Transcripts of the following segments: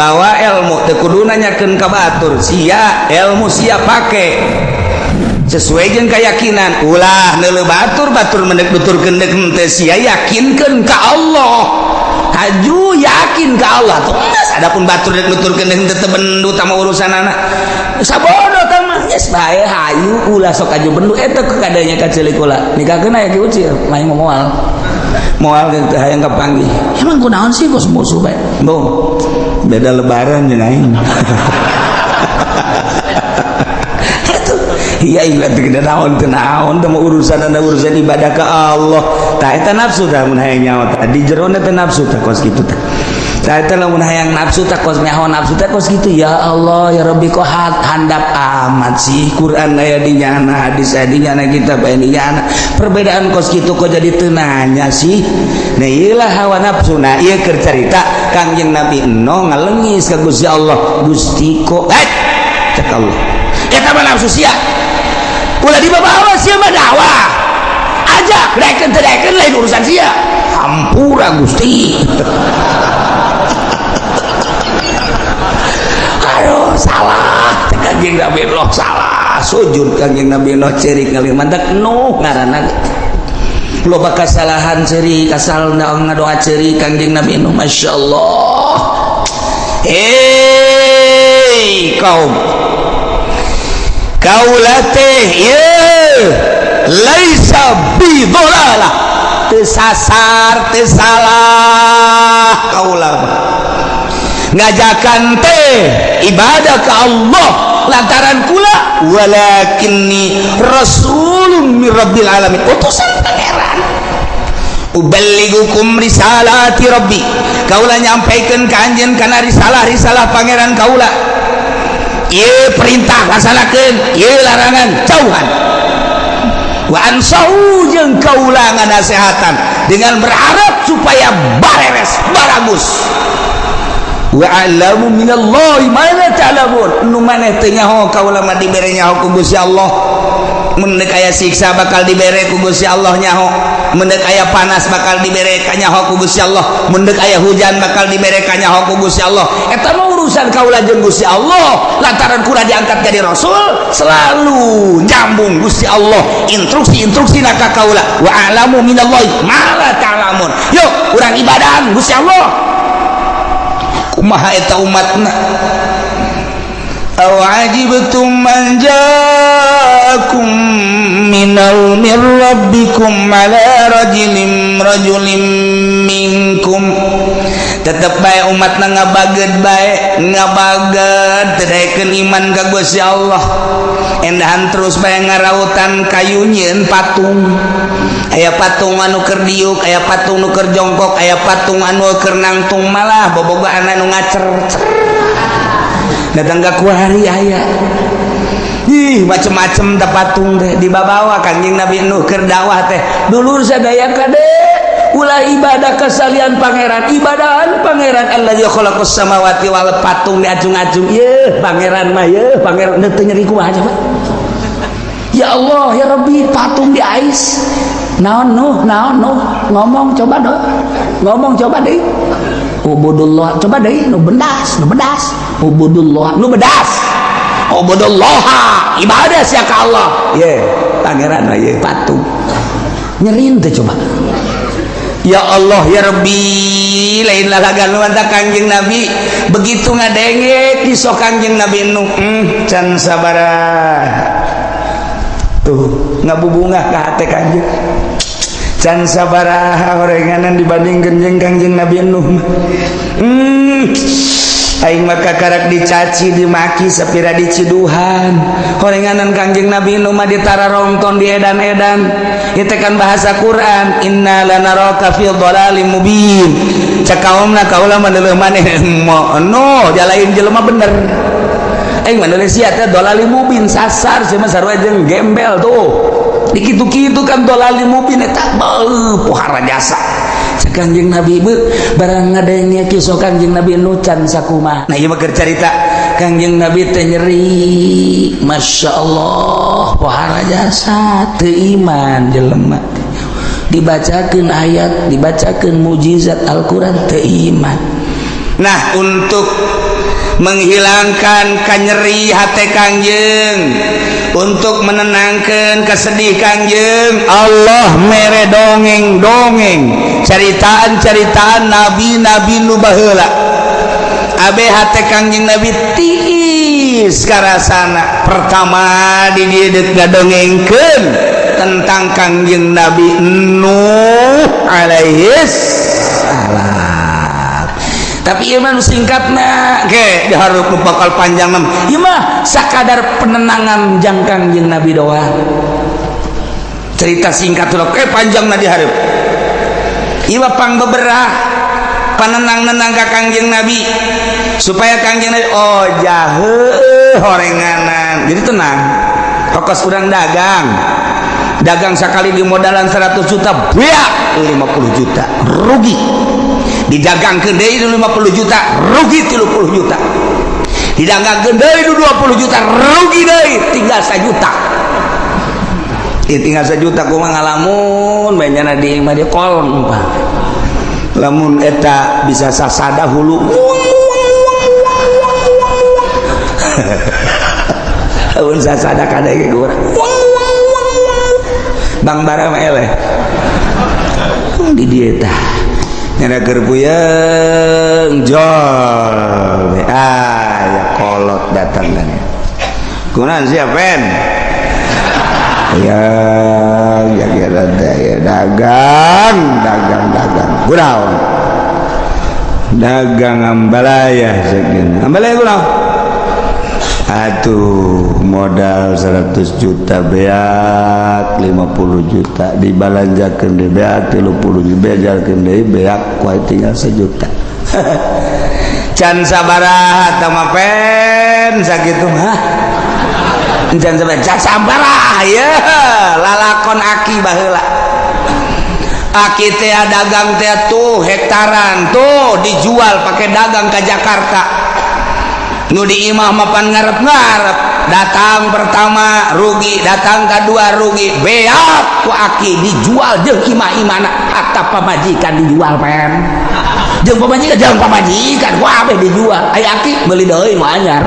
Bawa ilmu teu kudu nanyakeun ka batur. Sia ilmu sia pake sesuai jeung keyakinan, ulah neuleuh batur. Batur mendek nuturkeun deuk henteu, sia yakinkeun ka Allah. Haju yakin ka Allah tuh geus. Adapun batur dek nuturkeun deuk henteu, teu bendu tama urusanana. Sabodo tah mah geus bae, hayu ulah sok aju bendu eta kadanya ka ceulik kula nikahkeun aya ki ucil main moal moal teh hayang kapanggih. Emang kunaon sih kos musuh bae? Bung beda lebaran jeung aing. Iya, iya, teu naon, teu naon teh urusan anda, urusan ibadah ke Allah. Tah eta nafsu tah mun hayang nyawa tah di jerona teh nafsu tah kos kitu tah. Tah eta lamun hayang nafsu tah kos nyaho nafsu teh kos kitu. Ya Allah, ya Rabbi, kok handap amat sih? Quran aya di nyana, hadis aya di nyana, kitab aya di nyana, perbedaan kos kitu kok jadi teu nanya sih? Nah, ieu lah hawa nafsu. Nah, ieu keur carita Kangjeng Nabi Nuh ngalengis ka Gusti Allah. Gusti kok eh cek Allah, eta mah nafsu sia, ulah dibawa sia mah dakwah aja, daekeun teu daekeun lain urusan sia. Hampura, Gusti. Aduh, salah. Kanjeng Nabi Nuh salah, sujud Kanjeng Nabi Nuh, cerik ngalih. Mantak Nuh ngaranna loba kasalahan, cerik asal ngadoa cerik Kanjeng Nabi Nuh. Masya Allah. Hei kaum, kaula teh ieu laisa bi dhalalah, teu sasar, teu salah. Kaula ngajakan teh ibadah ke Allah lantaran kula walakinni rasulun min rabbil alamin, utusan Pangeran. Uballigukum risalati rabbi, kaula nyampaikeun ka anjeun kana risalah-risalah Pangeran kaula. Ieu perintah laksanakeun, ieu larangan jauhan. Wa ansahu, jeung kaula nganasehatan dengan berharap supaya bareres baragus. Wa a'lamu minallahi ma la ta'lamun, nu maneh teu nyaho kaula mah dibere nyaho ku Gusti Allah. Mun deuk aya siksa bakal dibere ku Gusti Allah nyaho, mun deuk aya panas bakal dibere ka nyaho ku Gusti Allah, mun deuk aya hujan bakal dibere ka nyaho ku Gusti Allah. Eta mah urusan kaula jeung Gusti Allah. Lantaran kula diangkat jadi rasul selalu nyambung Gusti Allah instruksi-instruksi ka kaula. Wa a'lamu minallahi ma la ta'lamun. Yuk urang ibadahan Gusti Allah. Kumaha eta umatna? Aw ajibtum man ja'akum minal min rabbikum ala rajulin rajulin minkum. Tetep bae umatna ngabaged bae, ngabaged teu daekeun iman ka Gusti Allah. Endahan terus bae ngarautan kayu nyieun patung. Aya patung anu keur diuk, aya patung nu keur jongkok, aya patung anu keur nangtung, malah bobogohan anu ngacer datang ka kuari aya. Ih, macem-macem teh patung teh dibabawa. Kanjeng Nabi Nuh keur dakwah teh, dulur sadaya, kade ulah ibadah kasalian Pangeran, ibadahan Pangeran alladzi khalaqas samawati wal. Patung diacung-acung, ye Pangeran mah, ye Pangeran teu nyeri kumaha coba? Ya Allah, ya Rabbi, patung di ais. Naon Nuh, naon Nuh? Ngomong coba dong, ngomong coba deh. Ubudullah coba deh. Nu bedas, nu bedas. Ubudullah, nu bedas. Ubudullah, ibadah sia ka Allah. Ye Pangeran mah, ye patung nyerin teh coba? Ya Allah, ya Rabbi, lain lalagan lu. Kanjeng Nabi begitu ngadenge kisah Kanjeng Nabi Nuh, can sabaraha tuh ngabubungah ka hate Kanjeng, can sabaraha horenganan dibandingkeun jeung Kanjeng Nabi Nuh. Aing mah kakarak dicaci dimaki sapira diciduhan, horenganan Kangjeng Nabi Nuh mah ditararongton, diedan-edan. Itu kan bahasa Quran, inna lanaraka fi dhalalim mubin. Cek kaumna, kaula mah deuleuh maneh no jalain jelema bener, aing mah deuleuh sia teh dhalalim mubin, sasar sia mah, sarua jeung gembel tuh dikitu-kitu kan. Dhalalim mubin eta beuh pohara jasa. Cek Kangjeng Nabi be barang ngadenge kisah Kangjeng Nabi Nuh can sakumaha. Nah, ieu mah keur carita Kangjeng Nabi teh nyeri. Masya Allah, pohara jasa teu iman jelema. Dibacakeun ayat, dibacakeun mujizat Al-Quran, teu iman. Nah, untuk menghilangkan kanyeri hati Kangjeng, untuk menenangkan kesedih Kangjeng, Allah mere dongeng-dongeng, ceritaan-ceritaan nabi-nabi nu baheula. Abe hate Kangjeng Nabi tiis karasana. Pertama di dieu deuk ngadongengkeun tentang Kangjeng Nabi Nuh alaihis salam. Tapi ieu mah nu singkatna ge dihareup nu bakal panjang mah. Ieu mah sakadar penenangan jang Kangjeng Nabi doang. Cerita singkat tuh eh panjangna dihareup. Ieu mah pang beberah panenang-nenang ka Kangjeng Nabi supaya Kangjeng Nabi, oh jahe horenganan, jadi tenang. Kos urang dagang, dagang sekali di modalan 100 juta, beak 50 juta rugi. Didagangkeun deui 50 juta, rugi 30 juta. Didagangkeun deui 20 juta, rugi deui, tinggal 1 juta. Ieu tinggal 1 juta kumaha ngalamun bae nyana di imah di kolong pak. Lamun eta bisa sasada hulu, lamun sasada kadege urang Bang bara mah eleh di dieu tah nyana keur puyeng jol, ah ya kolot datang kan ya kunaon sia pen ya ya ya ya dagang dagang dagang kunaon dagang ambalaya sekian ambalaya kunaon atuh modal 100 juta beak 50 juta, dibalanjakeun deui beak 30 juta, beakeun deui beak kuai tinggal 1 juta. Can sabaraha tah mah pen sakitu mah, can sabaraha, can sabaraha ya lalakon aki baheula. Aki teh dagang teh tuh hektaran tuh dijual pakai dagang ke Jakarta. Nu di imah mapan ngarep-ngarep, datang pertama rugi, datang kedua rugi, beak ku aki dijual jeung imah-imahna, hatta pamajikan dijual pen, jeung pamajikan, jeung pamajikan ku abeh dijual. Ai aki meuli deui nu anyar.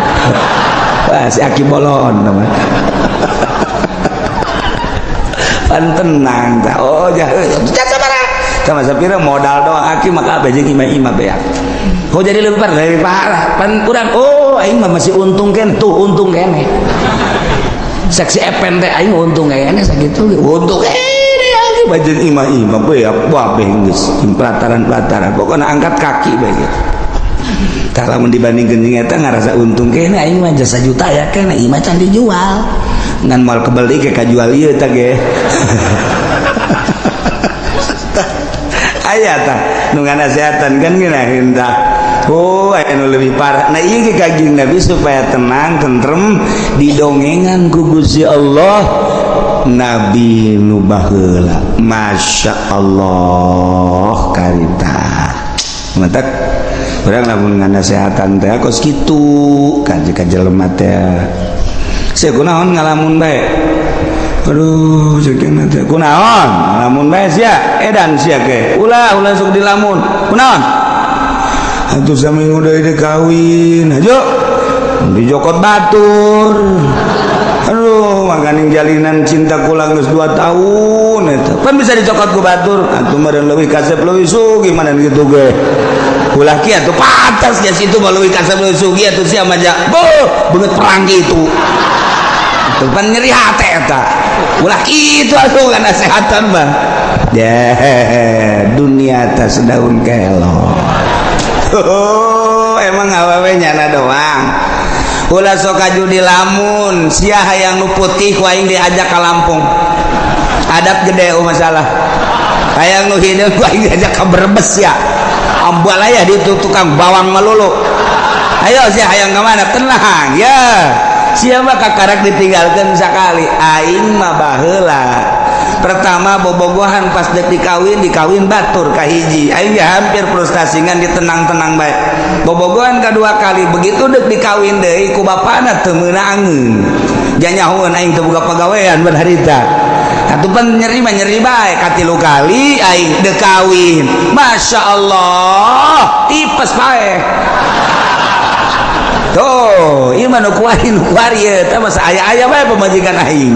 Wah, si aki bolon mah pan tenang tah. Oh sabaraha sama sapira modal doang aki maka abeh jeung imah-imah beak. Oh jadi lebih parah, lebih parah pan kurang. Oh aing mah masih untung kan tuh, untung kene saksi epen teh aing untung kene sakitu untung kene aki bajeun imah-imah beak kabeh geus pelataran-pelataran pokokna angkat kaki bae gitu. Tah lamun dibandingkeun jeung eta ngarasa untung kene aing mah jasa juta ya kene imah can dijual ngan moal kebeli ke kajual ieu tah ge. Aya tah nu nganasehatan kan ngeunaheun tah. Oh aya nu leuwih parah. Nah ieu ge Kangjeng Nabi supaya tenang tentrem didongengan ku Gusti Allah nabi nu baheula. Masya Allah karita matak urang lamun nganasehatan teh kos kitu ka jelema teh sia kunaon ngalamun bae. Aduh ceuk teh kunaon ngalamun bae sia edan sia ke ulah ulah sok dilamun kunaon atuh saminggu deui teh kawin hajo dijokot batur. Aduh makaning jalinan cinta kula geus 2 tahun eta pan bisa dicokot ku batur atuh meureun leuwih kasep leuwih sugih mana kitu ge ulah kieu atuh pantas ya situ mah leuwih kasep leuwih sugih atuh sia mah beuh beungeut perang kitu atuh pan nyeri hate eta ulah kitu atuh nasehatan mah deh dunia atas daun kelor. Oh, emang awewe nyana doang ulah sok kaju di lamun sia hayang nu putih ku aing diajak ka Lampung adat gede oh masalah hayang nu hideung ku aing diajak ka Brebes ya ambalaya di tukang bawang melulu. Ayo sia hayang ka mana tenang ya sia mah kakarak ditinggalkeun sakali. Aing mah baheula pertama bobogohan pas dek dikawin, dikawin batur kahiji aing ya hampir frustasi ngan ditenang-tenang bae. Bobogohan kedua kali begitu dek dikawin deui ku bapana teu meunangeun janyahoeun aing teu boga pagawean ban harita. Atuh pan nyeri mah nyeri bae, katilu kali aing deuk kawin. Masya Allah, tipes bae. Tuh, ieu mah nu kuari, nu kuari ieu teh masa aya-aya bae pamajikan aing.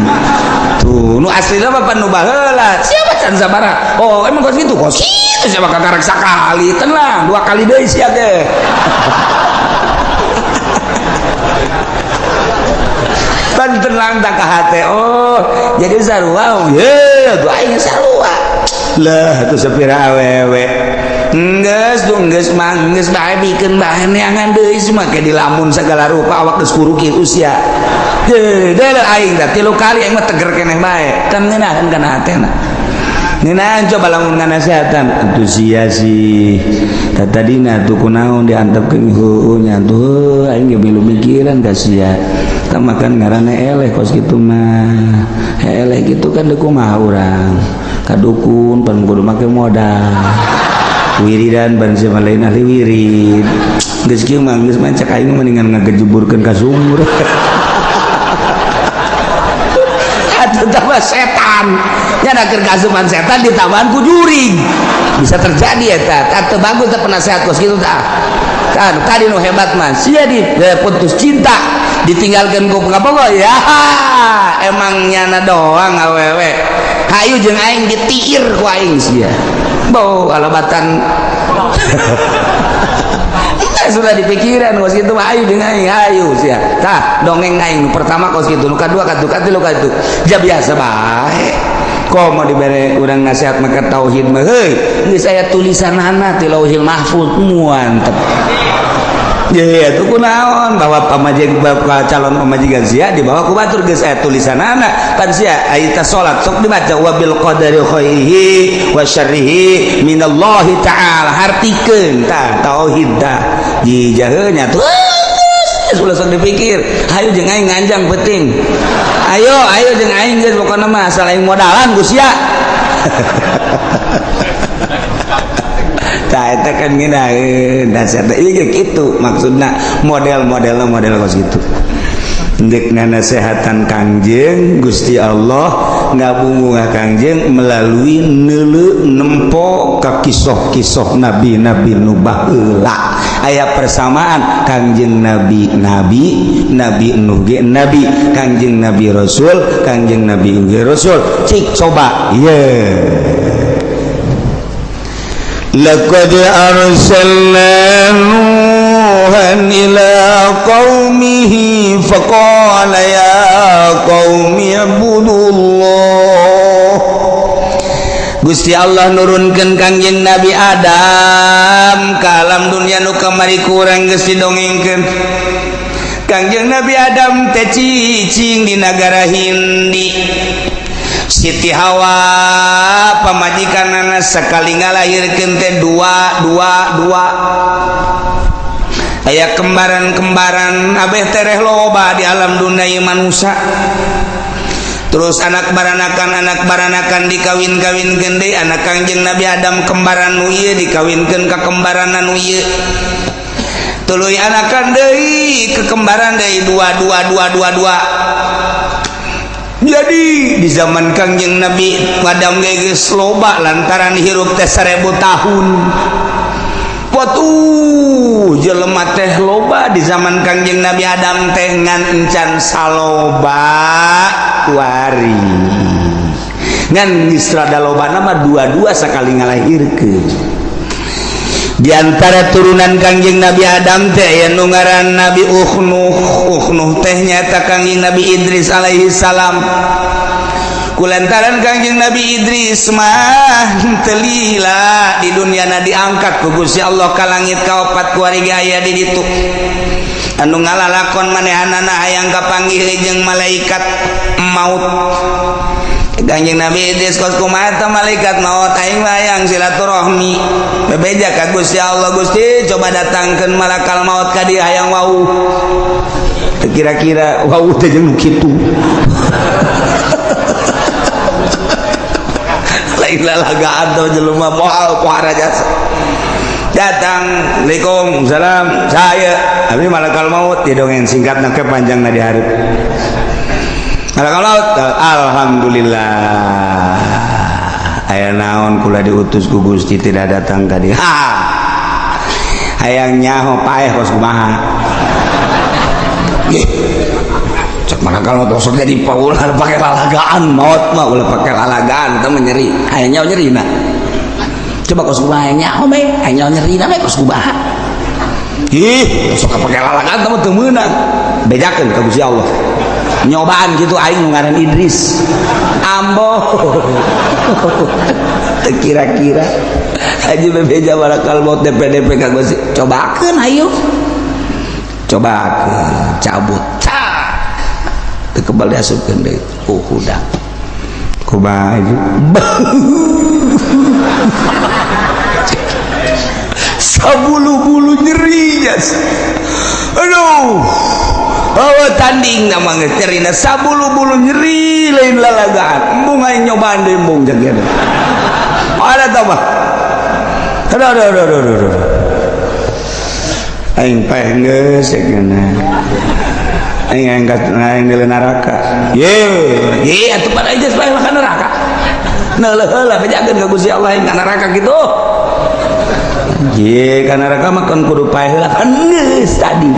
Tuh, nu aslina mah pan nu baheula. Siapa can sabaraha? Oh, emang kos kitu? Kos kitu siapa kakarek sakali. Tenang, dua kali deui sia ge. Pan tenang tak ka hate. Oh, jadi sarua. Ye, tuh aing sarua. Lah, tuh sapira awewe. Enggeus tuh, enggeus mah enggeus bae, bikeun bae neangan deui semua ke dilamun segala rupa, awak geus kuruki usia. Heuh, deuleu aing teh tilu kali aing mah teger keneh bae. Kan ngeunaheun kana hatena. Ngeunaheun, coba lamun nganasehatan atuh sia sih. Tadina tuh kunaon diantepkeun, heueuh nya tuh aing ge milu mikiran ka sia. Tah makan ngaranna eleh kos kitu mah. Eleh kitu kan deuk kumaha urang. Ka dukun pan kudu make modal. Wiridan ban sia lain ahli wirid. Geus kieu mah geus mah cek aing mendingan ngagejeburkeun ka sumur. Atuh tambah setan. Nya keur kasupan setan ditambahan ku jurig. Bisa terjadi eta. Teu bagus teh penasehat kos kitu tah. Kan tadi nu hebat mah sia di putus cinta ditinggalkeun ku kabogoh ya, emang nyana doang awewe. Hayu jeung aing ditiir ku aing sia. Bau alabatan. Sudah dipikiran kos kitu mah, ayu jeung aing, hayu sia. Tah dongeng aing nu pertama kos kitu, nu kadua katuh, katilu katuh. Ja biasa bae. Komo dibere urang nasihat maka tauhid mah heuy geus aya tulisanana ti Lauhil Mahfuz, mantep. Ya itu kunaon bahwa pamajik calon pamajikan sia dibawa ku batur geus aya tulisanana pan sia aya salat sok dibaca wabil qadari khairihi wa syarrihi minallahi ta'ala, hartikeun tah tauhid tah jijaheun nya tuh geus ulah sok dipikir, hayu jeung aing nganjang penting, ayo ayo jeung aing geus pokona mah asal aing modalan ku sia. Tah eta kan ngeunaheun dasar teh ieu kitu maksudna model-modelna model kos kitu. Ndek nganasehatan Kangjeng Gusti Allah ngabungunga Kangjeng melalui neuleu nempo ka kisoh-kisoh nabi-nabi nu baheula. Aya persamaan Kangjeng Nabi nabi, Nabi Nuh ge nabi, Kangjeng Nabi Rasul, Kangjeng Nabi ge Rasul. Cik coba ye. Laqad arsalna Nuhan ila qaumihi faqala ya qaumi ibudullah. Gusti Allah nurunkeun Kangjeng Nabi Adam ka alam dunia nu kamari kurang geus didongengkeun. Kangjeng Nabi Adam teh cicing di nagara Hindi. Siti Hawa pamajikanana sekali ngalahirkeun teh dua dua dua. Aya kembaran-kembaran abeh tereh loba di alam dunia ieu manusia. Terus anak baranakan dikawin-kawinkeun deui, anak Kangjeng Nabi Adam kembaran nu ieu dikawinkeun ka kembaran nu ieu. Tuluy anakan deui ke kembaran deui dua dua dua dua dua. Jadi di zaman Kangjeng Nabi Adam geus loba lantaran hirup teh 1000 tahun. Watuh jelema teh loba di zaman Kangjeng Nabi Adam teh ngan encan saloba kuari. Ngan geus rada lobana mah dua-dua sakali ngalahirkeun. Di antara turunan Kangjeng Nabi Adam teh aya nu ngaran Nabi Ukhnuh. Ukhnuh teh nyaeta Kangjeng Nabi Idris alaihi salam. Kulantaran Kangjeng Nabi Idris mah teu lila di dunyana diangkat ku Gusti Allah ka langit kaopat kuari ge aya di ditu. Anu ngalalakon manehanana hayang kapanggih jeung malaikat maut. Kangjeng Nabi Idris kos kumaha teh malaikat maut, aing mah hayang silaturahmi. Bebeja ka Gusti Allah, Gusti coba datangkeun malakal maut ka dieu hayang wau. Teu kira-kira wau teh jeung kitu. Lain lalagaan teh jelema moal pohara jasa. Datang, Assalamualaikum, salam, saya abdi malakal maut, didongeng singkat ke panjang di hareup. Malakal maut, alhamdulillah aya naon kula diutus ku Gusti tidak datang ka dieu. Hayang nyaho paeh kos kumaha. Cek malakal maut sok jadi paulah pake lalagaan, maut mah ulah pake lalagaan teh nyeri. Hayang nyaho nyerina. Coba kos kumaha hayang nyaho bae, hayang nyaho nyerina bae kos kumaha. Ih, sok pake lalagaan teh teu meunang. Bejakeun ka Gusti Allah. Nyobaan gitu aing nu ngaran Idris. Ambo. Teu kira-kira haji bebeja malakal maut DP-DP ka Gusti. Cobakeun hayu. Cobakeun, cabut. Teu kebal diasupkeun deui. Oh, hudang. Kumaha itu? Sabulu-bulu nyeri jas. Aduh. Oh, tanding nama geus nyerina sabulu-bulu nyeri lain lalagaan. Embung aing nyobaan deui embung jagian. Ada tah mah. Aduh aduh aduh aduh aduh. Aing paeh geus cenah. Aing angkat aing di neraka. Ye, ye atuh pada aja paeh mah ka neraka. Neuleuh heula bejakeun ka Gusti Allah aing ka neraka kitu. Ye, ka neraka mah kan kudu paeh heula kan geus tadi.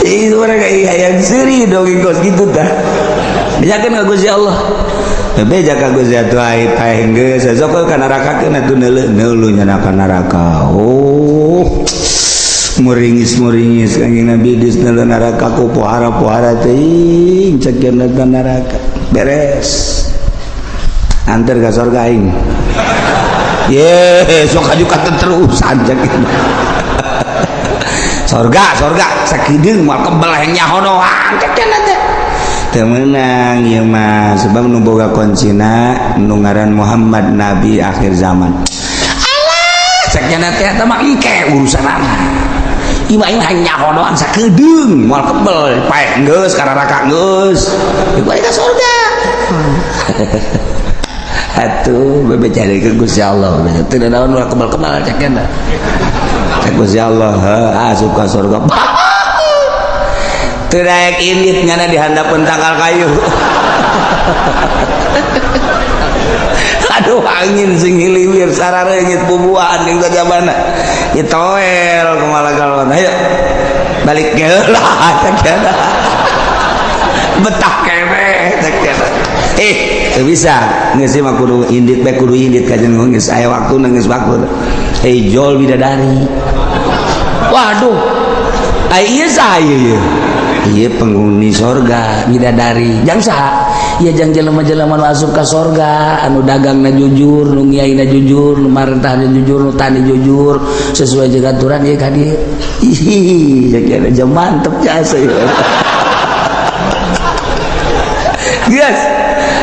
Itu mereka hayang seuri dongeng kos kitu tah. Bejakeun ka Gusti Allah. Beja ka Gusti atuh aing paeh geus sok ka neraka keun atuh neuleuh neuleuh nya ka neraka. Oh. Muringis-muringis Kangjeng Nabi Idris neuleuh neraka ku pohara-pohara teuing cek ka neraka. Beres. Anter ka surga aing. Ye, sok aju katerusan cek. Sorga, sorga, sakideung moal kebel hayang nyaho doang cek teh. Teu meunang ieu mah sebab nu boga kuncina nu ngaran Muhammad nabi akhir zaman. Alah, cek teh eta mah engke urusanana. Ieu mah hayang nyaho doang sakedeung moal kebel paeh geus ka neraka geus. Ieu ka sorga. Atuh bebe cari ke Gusti Allah. Teu naon ulah kebel-kebel cek nya. Gusti Allah, asup ka surga. Teu daek indit ngana di handapeun tangkal kayu. Aduh angin sing hiliwir sarareungit bubuahan ning sajabana. Ditoel kumaha galon. Ayo balik geula cek nya. Betah keneh cek nya. Teu bisa. Geus mah kudu indit bae kudu indit kajen geus aya waktuna geus waktu. Jol bidadari. Waduh, iya saya ieu. Ieu penghuni sorga bidadari. Jang saha? Ieu jang jelema-jelema nu asup ka sorga, anu dagangna jujur, nu ngiaina jujur, nu marentahna jujur, nu tani jujur, sesuai jeung aturan ieu ka dieu. Ih, jang mantep jasa ieu. Geus.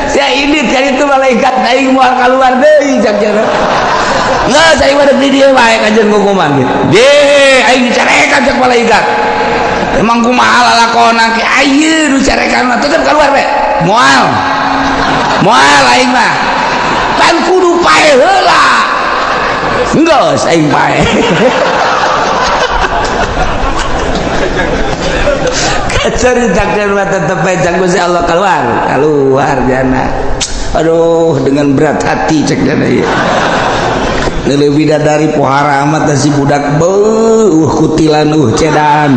Sia indit ka ditu malaikat aing moal kaluar deui cak cenah. Nggak, saya mah di dieu bae kajen hukuman gitu. Deh, aing dicarekan cek malaikat. Emang kumaha lalakona ke ayeuna nu carekan mah tetep keluar we. Moal. Moal aing mah. Pan kudu pae heula. Geus aing pae. Kacaritakeun mah tetep bae cek Gusti Allah keluar. Keluar jana. Aduh, dengan berat hati cek jana ieu. Neuleuh bidadari pohara amat si budak beuh kutilan cedan.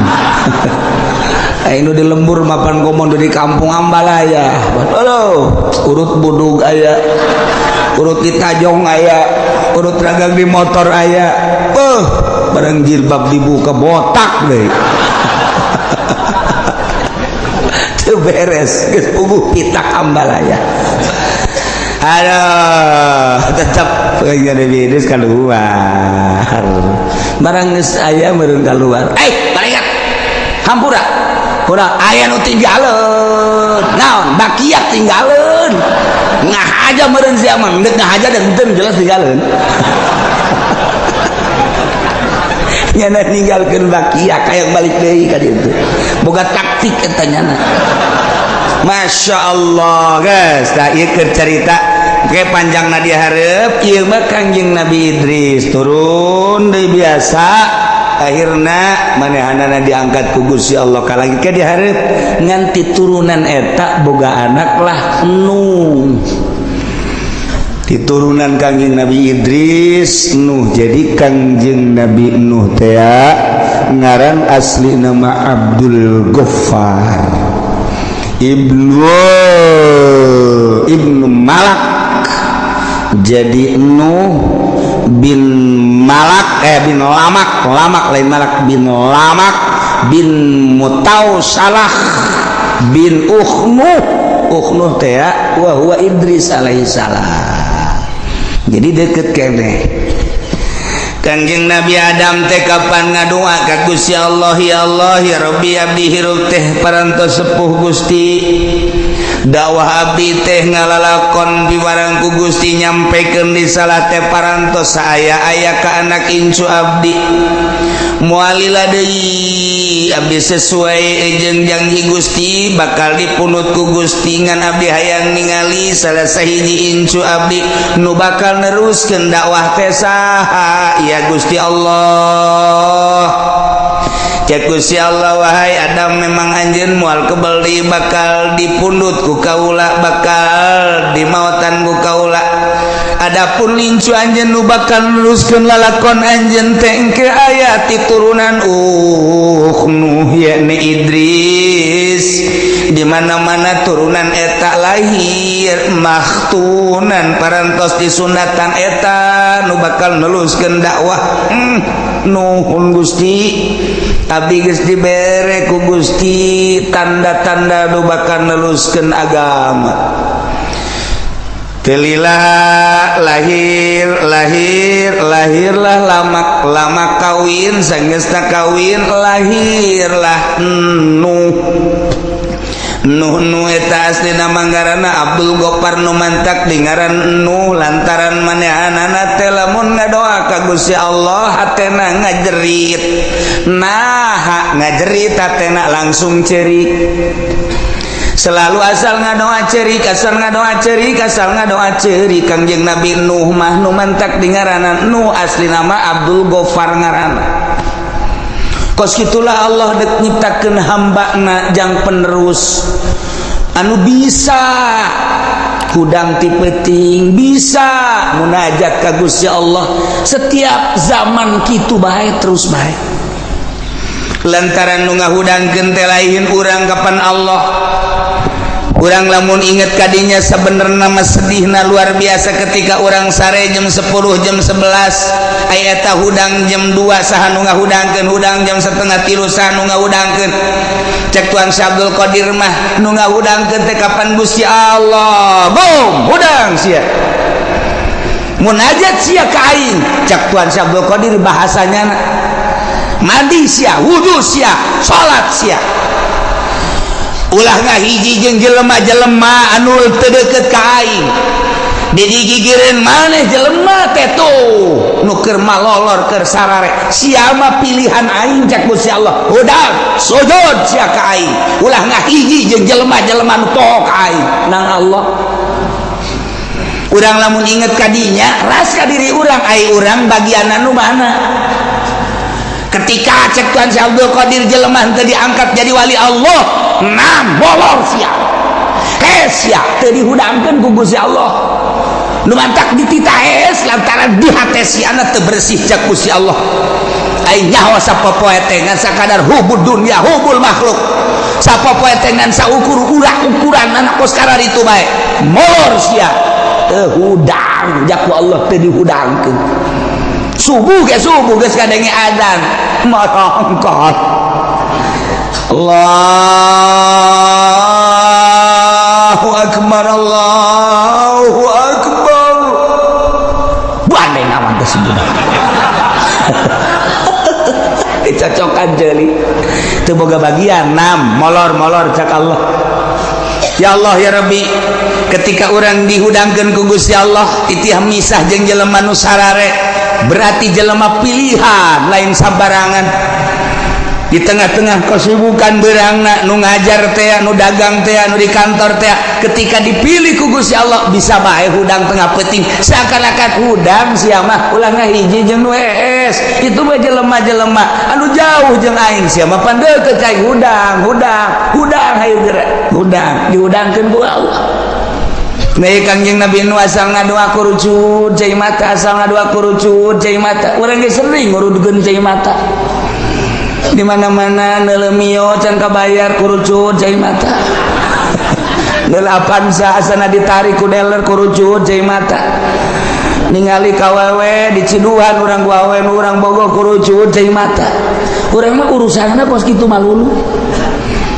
Aing nu di lembur mapan komodo di kampung Ambalaya. Aduh, urut budug aya, urut di tajong aya, urut dagang di motor aya. Beuh, barang jilbab dibuka botak deui. Teu beres geus puguh pitak Ambalaya. Aduh, tetap Nabi Idris keluar. Barang geus aya meureun keluar. Malaikat. Hampura. Kurang aya nu tinggaleun. Naon? Bakiak tinggaleun. Ngahaja meureun sia mah, deuk ngahaja dan henteu jelas tinggaleun. Nyana ninggalkeun bakiak hayang balik deui ka ditu. Boga taktik eta nyana. Masya Allah guys, nah ieu keur carita ke panjangna dihareup ieu mah Kangjeng Nabi Idris turun deui biasa Akhirna manehanana diangkat ku Gusti Allah ka langit ka dihareup, nganti turunan eta boga anak lah Nuh. Di turunan Kangjeng Nabi Idris, Nuh. Jadi Kangjeng Nabi Nuh teh ngaran asli nama Abdul Ghaffar Ibnu Ibnu Malak. Jadi Nuh bin Malak, eh, bin Lamak, Lamak, lain Malak, bin Lamak bin Mutausalah bin Ukhnuh. Ukhnuh teh wa huwa Idris alaihi salam. Jadi deket kene. Kangjeng Nabi Adam teh kapan ngadua ka Gusti Allah, "Ya Allah, ya Rabbi, abdi hirup teh parantos sepuh, Gusti. Dakwah abdi teh ngalalakon piwarang ku Gusti, nyampekeun risalah teh parantos aya-aya ka anak incu abdi. Moal lila deui abdi sesuai jeung janji Gusti bakal dipundut ku Gusti, ngan abdi hayang ningali salah sahiji incu abdi nu bakal neruskeun dakwah teh saha ya, Gusti Allah?" Cek Gusti Allah, "Wahai Adam, memang anjeun moal kebel deui bakal dipundut ku kaula, bakal dimautan ku kaula. Adapun incu anjeun nu bakal neruskeun lalakon anjeun teh engke aya ti turunan Nuh, yakni Idris. Di mana-mana turunan eta lahir makhtunan, parantos disunatan, eta nu bakal neruskeun dakwah." Nuhun Gusti, abdi geus dibere ku Gusti tanda-tanda nu bakal neruskeun agama." Teu lila lahir lahir lahirlah Lamak. Lamak kawin, sanggeusna kawin lahirlah Nuh. Nuh, Nuh eta aslina manggarana Abdul Gopar, nu mantak di ngaran Nuh lantaran manehanana teh lamun ngadoa ka Gusti Allah hatena ngajerit. Nah, ngajerit hatena langsung cerik. Selalu asal ngadoa cerik, asal ngadoa cerik, asal ngadoa cerik. Kangjeng Nabi Nuh mah nu mantak di ngaranan Nuh, asli nama Abdul Gofar ngaranna. Kos gitulah Allah dek nyiptakeun hambana jang penerus anu bisa hudang ti peuting, bisa munajat ka Gusti Allah setiap zaman, kitu bae terus bae. Lantaran nu ngahudangkeun teh lain urang, kapan Allah. Urang lamun inget kadinya sebenarnya mah sedihna luar biasa ketika urang sare jam 10, jam 11, aya eta hudang jam 2 saha nu ngahudangkeun? Hudang jam 2.30 saha nu ngahudangkeun? Cek Tuan Syekh Abdul Qadir mah nu ngahudangkeun teh kapan Gusti Allah. Bom hudang sia, munajat sia ka aing, cek Tuan Syekh Abdul Qadir bahasanya. Mandi sia, wudu sia, salat sia, ulah ngahiji jeung jelema-jelema anu teu deukeut ka aing. Digigireun maneh jelema teh tuh nu keur malolor, keur sarare, sia mah pilihan aing, cek Gusti Allah. Hudang sujud sia ka aing, ulah ngahiji jeung jelema-jelema nu poho ka aing. Nang Allah, urang lamun inget kadinya ras ka diri urang, ai urang bagian anu mana ketika cek Tuhan Syekh Abdul Qadir jelema teu diangkat jadi wali Allah? Nam bolor sia, hes sia, teu dihudangkeun ku Gusti Allah. Nu mantak dititah hes lantaran di hate siana teu bersih, cek Gusti Allah. Aing nyaho sapopoe teh ngan sakadar hubud dunya, hubul makhluk. Sapopoe teh ngan saukur urang ukuran anak kos itu bae. Molor sia, teu hudang jaku Allah, teu dihudangkeun. Subuh ge subuh geus kadenge adzan marangkat, Allahu akbar, Allahu akbar, bandeng aman teh si budak dicocokan jeli teu boga bagian. Nam molor-molor, cak Allah. Ya Allah, ya Rabbi, ketika orang dihudangkeun ku Gusti Allah titih misah jeung jelema nu sarare, berarti jelema pilihan, lain sabarangan. Di tengah-tengah kesibukan berangna, nu ngajar teh, nu dagang teh, nu di kantor teh, ketika dipilih ku Gusti Allah bisa bae hudang tengah peuting, seakan-akan hudang sia mah ulah ngahiji jeung nu hees. Itu mah jelema-jelema anu jauh jeung aing, sia mah pan deukeut cai. Hudang, hudang, hudang, hayu geura hudang, dihudangkeun ku Allah. Nah, Kangjeng Nabi nu asal ngadua kurucut cai mata, asal ngadua kurucut cai mata. Urang ge sering ngurudkeun cai mata. Di mana-mana neuleuh Mio can kabayar, kurucut cai mata. Neuleuh Avanza asana ditarik ku dealer, kurucut cai mata. Ningali kawewe diciduhan urang ku awewe nu urang bogoh, kurucut cai mata. Urang mah urusanna kos kitu malulu.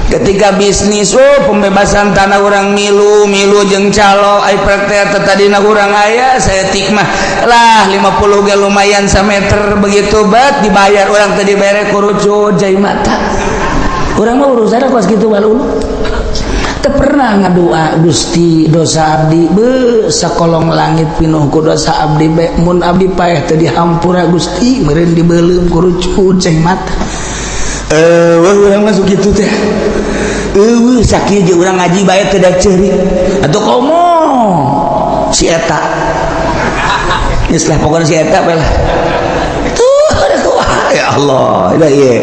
Ketika bisnis, oh, pembebasan tanah orang milu milu jeung calo, ai praktek tadina urang aya saeutik mah lah, 50 ge lumayan sameter. Begitu bet dibayar urang tadi bere, kurucut cai mata. Urang mah urusanna kos kitu malulu. Teu pernah ngadua, "Gusti, dosa abdi be sakolong langit pinuh ku dosa abdi be, mun abdi paeh teu dihampura Gusti, meureun dibeuleum." Kurucut cai mata. Eh, urang masuk kitu teh. Eueuh sakieu jeung urang ngaji bae teu daek ceurik atuh, komo si eta geus lah, pokona si eta bae lah tuh. Ya Allah, ya ieu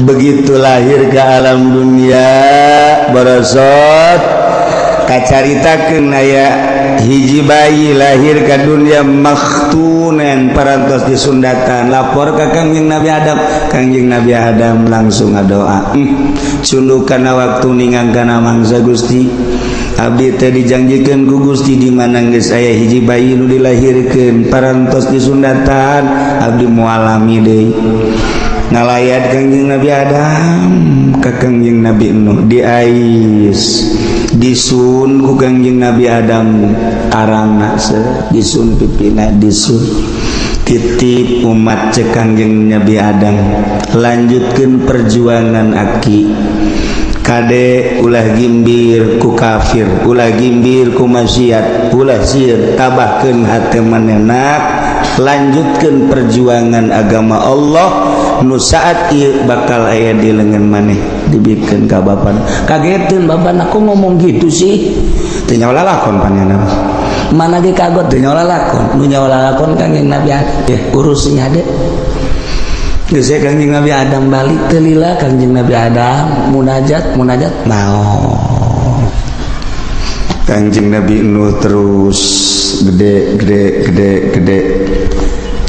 begitu lahir ke alam dunia barosot kacaritakeun aya hiji bayi lahir ke dunia makhtunen, parantos disundatan. Lapor ke Kangjeng Nabi Adam. Kangjeng Nabi Adam langsung ngadoa, cunduk kana waktu ningang kana mangsa, "Gusti, abdi teh dijanjikeun ku Gusti di mana geus aya hiji bayi nu dilahirkeun parantos disundatan, abdi moal lami deui." Ngalayat Kangjeng Nabi Adam ka Kangjeng Nabi Nuh, diais, disun ku Kangjeng Nabi Adam arangna, disun pipina, disun. "Titip umat," cek Kangjeng Nabi Adam, "lanjutkan perjuangan aki. Kade ulah gimbir ku kafir, ulah gimbir ku maksiat, ulah sieun, tabahkeun hate manehna, lanjutkan perjuangan agama Allah nu saat ieu bakal aya di lengan maneh." Dibikeun ka bapana. Kageteun bapana, "Aku ngomong gitu sih?" Teu nyawa lalakon panjana mana ge kagot, teu nyawa lalakon. Nu nyawa lalakon Kangjeng Nabi Adam. Ya urusnya hade. Geus Kangjeng Nabi Adam balik, teu lila Kangjeng Nabi Adam munajat, munajat mau. Kangjeng Nabi Nuh terus gede gede gede gede.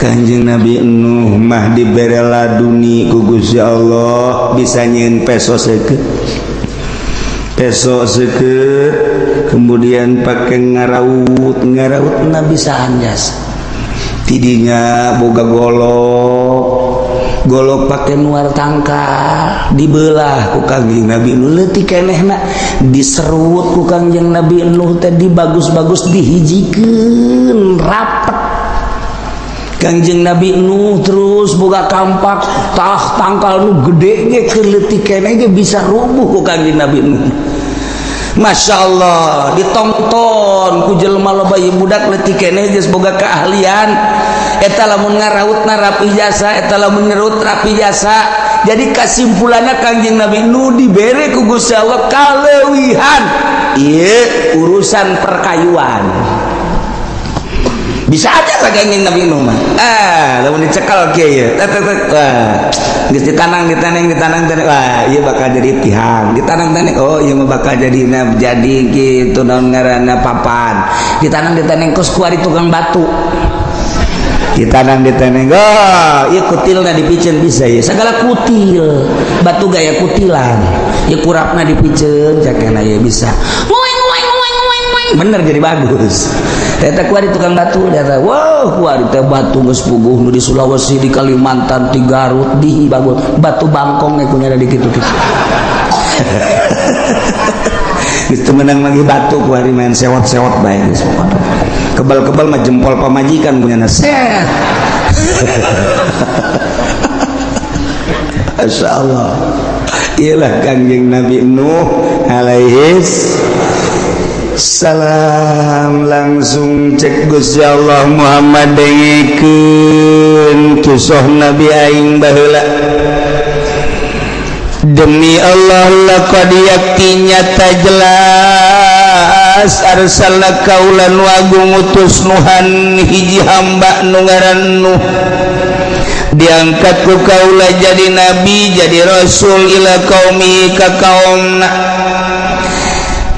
Kanjeng Nabi Nuh mah dibere laduni ku Gusti Allah, bisa nyieun peso seukeut, peso seukeut, kemudian pakai ngaraut, ngaraut na bisa anjas. Tidinya boga golok, golok pakai nuar tangkal, dibelah ku Kangjeng Nabi Nuh leutik kenehna, diserut ku Kangjeng Nabi Nuh teh, dibagus-bagus, dihijikeun rapet. Kangjeng Nabi Nuh terus boga kampak, tah tangkal nu gede ge keur leutik keneh ge bisa rubuh ku Kangjeng Nabi Nuh. Masya Allah, ditonton ku jelema loba. Ieu budak leutik keneh geus boga keahlian eta, lamun ngarautna rapi jasa, eta lamun ngerut rapi jasa. Jadi kesimpulannya, Kangjeng Nabi Nuh dibere ku Gusti Allah kaleuwihan ieu urusan perkayuan. Bisa aja lah Kangjeng Nabi Nuh mah. Ah, lamun dicekal kieu ye, tek tek tek, wah, geus ditanang, ditaneng, ditanang, taneng, wah, ieu bakal jadi tihang. Ditanang taneng, oh, ieu mah bakal jadi jadi gitu, naon ngaranna, papan. Ditanang ditaneng, kos kuari tukang batu. Ditanang ditaneng, oh, ieu kutilna dipiceun bisa ya, segala kutil batu gaya kutilan ya, kurapna dipiceun cakena ya bisa nguing nguing nguing nguing nguing, bener jadi bagus. Eta kuari tukang batu eta. Wow, kuari teh batu geus puguh nu di Sulawesi, di Kalimantan, di Garut, di bagus batu bangkong ge kunyana di kitu-kitu. Geus teu meunang manggih batu kuari, main sewot-sewot bae geus pokona. Kebal-kebal mah jempol pamajikan punya set. Masya Allah. Iyalah Kangjeng Nabi Nuh alaihis salam. Langsung cek Gusti Allah, "Muhammad, dengekeun kisah Nabi aing baheula." Demi Allah, laqad yakti nyata jelas arsalna kaula nu agung utus Nuhan hiji hamba nu ngaran Nuh, diangkat ku kaula jadi nabi, jadi rasul, ila qaumi ka kaumna.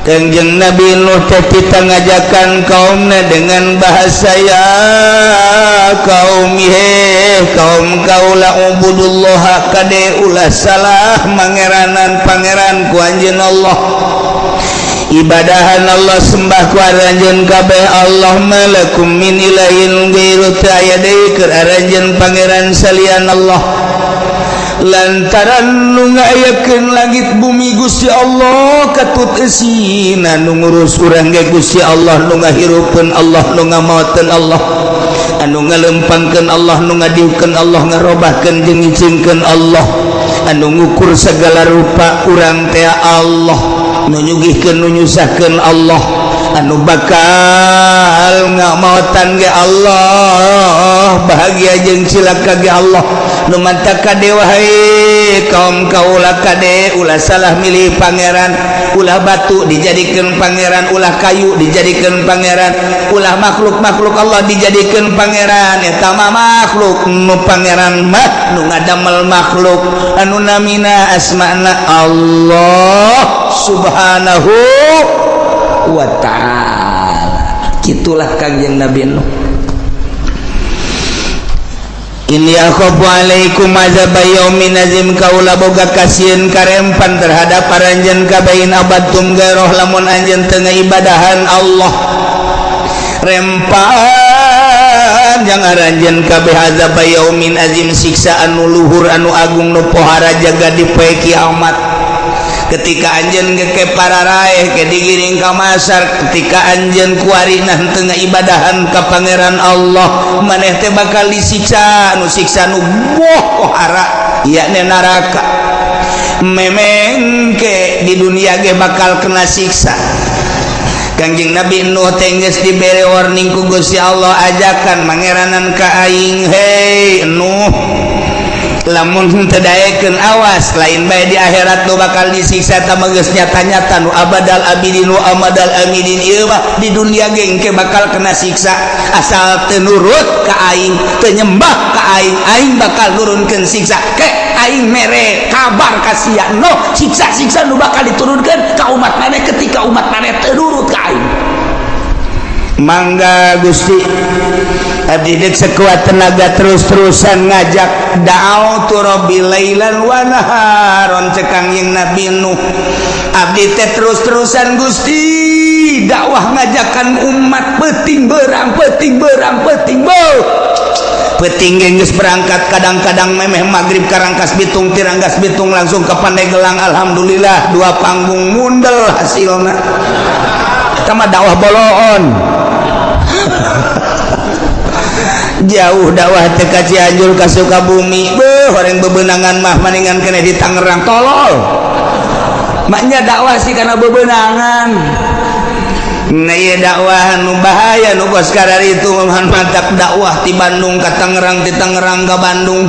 Kangjeng Nabi Nuh teh tita ngajakan kaumna dengan bahasa, "Ya qaumi, he kaum kaula, ubudullah, kade ulah salah mangeranan pangeran ku anjeun Allah, ibadahan Allah, sembah ku aranjeun kabeh Allah. Malakum min ilahin ghairu, teu aya deui keur aranjeun pangeran salian Allah, lantaran nu ngayakeun langit bumi Gusti Allah, katut eusina nu ngurus urang ge Gusti Allah, nu ngahirupeun Allah, nu ngamaoteun Allah, anu ngalempangkeun Allah, nu ngadiukeun Allah, ngarobahkeun jeung ngicingkeun Allah, anu ngukur segala rupa urang teh Allah, nu nyugihkeun, nu nyusahkeun Allah, anu bakal ngamaotan ge Allah, bahagia jeung cilaka ge Allah. Nu mantak kade wahai kaum kaula, kade ulah salah milih pangeran, ulah batu dijadikan pangeran, ulah kayu dijadikan pangeran, ulah makhluk-makhluk Allah dijadikan pangeran. Eta mah makhluk, nu pangeran mah nu ngadamel makhluk anu namina asmana Allah Subhanahu wa Ta'ala." Gitulah Kangjeng Nabi Nuh. "Inni akhafu alaikum azab yaumin azim, kaula boga kasieun karempan terhadap aranjeun kabeh, in abadtum gairoh, lamun anjeun teu ibadahan Allah, rempan jang aranjeun kabeh azab yaumin azim, siksa anu luhur, anu agung, nu pohara jaga di poe kiamat." Ketika anjeun ke pararaeh ke digiring ka masar, ketika anjeun kuari nah teu ibadahan ka pangeran Allah, maneh teh bakal disiksa, nu siksa nu boh pohara, yakni neraka. Memengke di dunia ge bakal kena siksa. Kangjeng Nabi Nuh teh geus dibere warning ku Gusti Allah, ajakan mangeranan ka aing, "Hei Nuh, lamun teu daekeun, awas, lain bae di akhirat nu bakal disiksa, ta geus nyata-nyata nu abadal abidin nu amadal amidin, ieu mah di dunia ge engke bakal kena siksa. Asal teu nurut ka aing, teu nyembah ka aing, aing bakal nurunkeun siksa. Ke aing mere kabar ka sia, no siksa-siksa nu bakal diturunkeun ka umat maneh ketika umat maneh teu nurut ka aing." "Mangga Gusti, abdi dek sekuat tenaga terus-terusan ngajak, da'autu rabbi lailan wa naharon," cek Kangjeng Nabi Nuh, "abdi teh terus-terusan Gusti dakwah ngajakan umat, peting berang, peting berang, peting beuh peting geus berangkat, kadang-kadang memeh maghrib ka Rangkas Bitung, ti Rangkas Bitung langsung ke Pandeglang. Alhamdulillah dua panggung mundel hasilna." Sama dakwah boloon jauh, dakwah teh ka Cianjur, ka Sukabumi, beuh, orang bebenangan mah maningan kena di Tangerang, tolol maknya dakwah sih karena bebenangan. Nah, iya, dakwah nu bahaya nu kos itu mantap, dakwah di Bandung ke Tangerang, di Tangerang ke Bandung,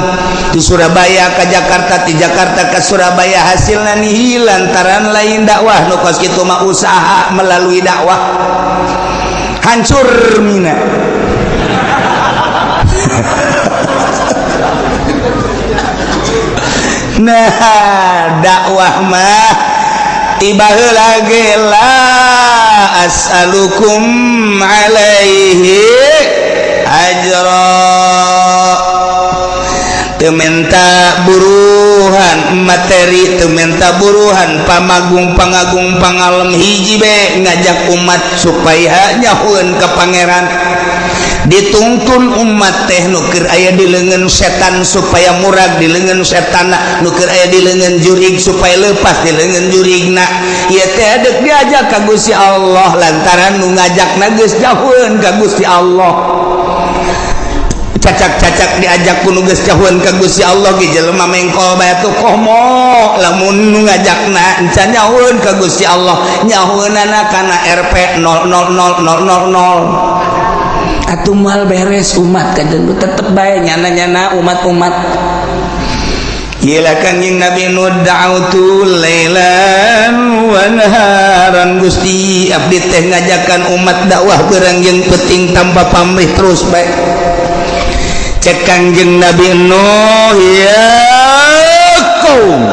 di Surabaya ke Jakarta, di Jakarta ke Surabaya, hasilnya nihil lantaran lain dakwah nu kos kitu mah, usaha melalui dakwah hancur mina. Nah, dakwah mah tiba lagi, la as'alukum alaihi ajra, teu menta buruhan materi, teu menta buruhan pamagung, pangagung, pangalem, hiji be ngajak umat supaya nyahueun ka pangeran. Dituntun umat teh nu keur aya di leungeun setan supaya murag di leungeun setan, nu keur aya di leungeun jurig supaya lepas di leungeun jurigna. Ieu teh deuk diajak ka Gusti Allah lantaran nu ngajakna geus jauheun ka Gusti Allah. Cacak-cacak diajak ku nu geus jauheun ka Gusti Allah ge jelema mengkol bae tuh, komo lamun nu ngajakna encan nyahueun ka Gusti Allah, nyahueunana kana Rp 000000 atuh moal beres umat. Kadang tetep bae nyana-nyana umat-umat. Gila, Kangjeng Nabi Nuh, da'autu lailan wa naharan. Gusti, abdi teh ngajakan umat dakwah beurang jeung peuting tanpa pamrih, terus baik. Cek Kangjeng Nabi Nuh, ya kaum,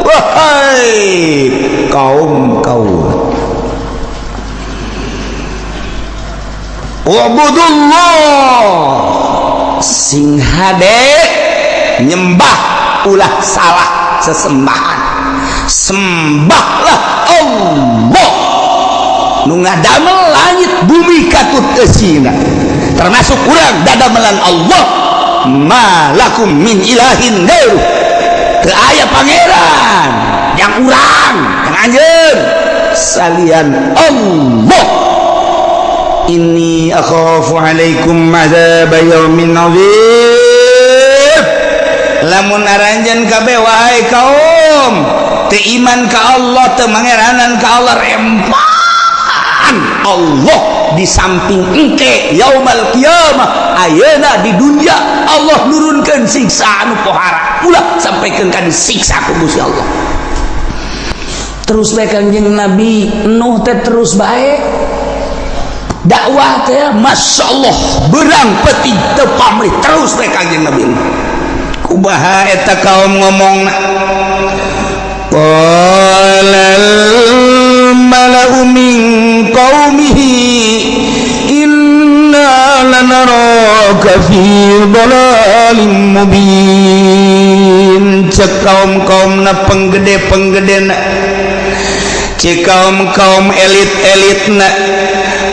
wahai kaum kaum, ubudullah, sing hade nyembah, ulah salah sesembahan, sembahlah Allah nu ngadamel langit bumi katut eusina, termasuk urang dadamelan Allah. Malakum min ilahin ghairu, teu aya pangeran yang urang yang anjeun salian Allah. Inni akhafu alaikum azab yaumin azim. Lamun aranjeun kabeh, wahai kaum, teu iman ka Allah, teu mangeranan ka Allah, rempan Allah di samping engke yaumal qiyamah, ayeuna di dunia Allah nurunkeun siksa anu pohara, ulah sampaikan ka disiksa ku Gusti Allah. Terus bae Kangjeng Nabi Nuh teh, terus bae dakwah teh, Masya Allah, beurang peuting teu pamrih, terus bae Kangjeng Nabi Nuh. Kumaha eta kaum ngomong? Qalal mala'u min qaumihi inna lanaraka fi dhalalin mubin. Cek kaum-kaum na, penggede-penggede na, cek kaum-kaum elit-elit na,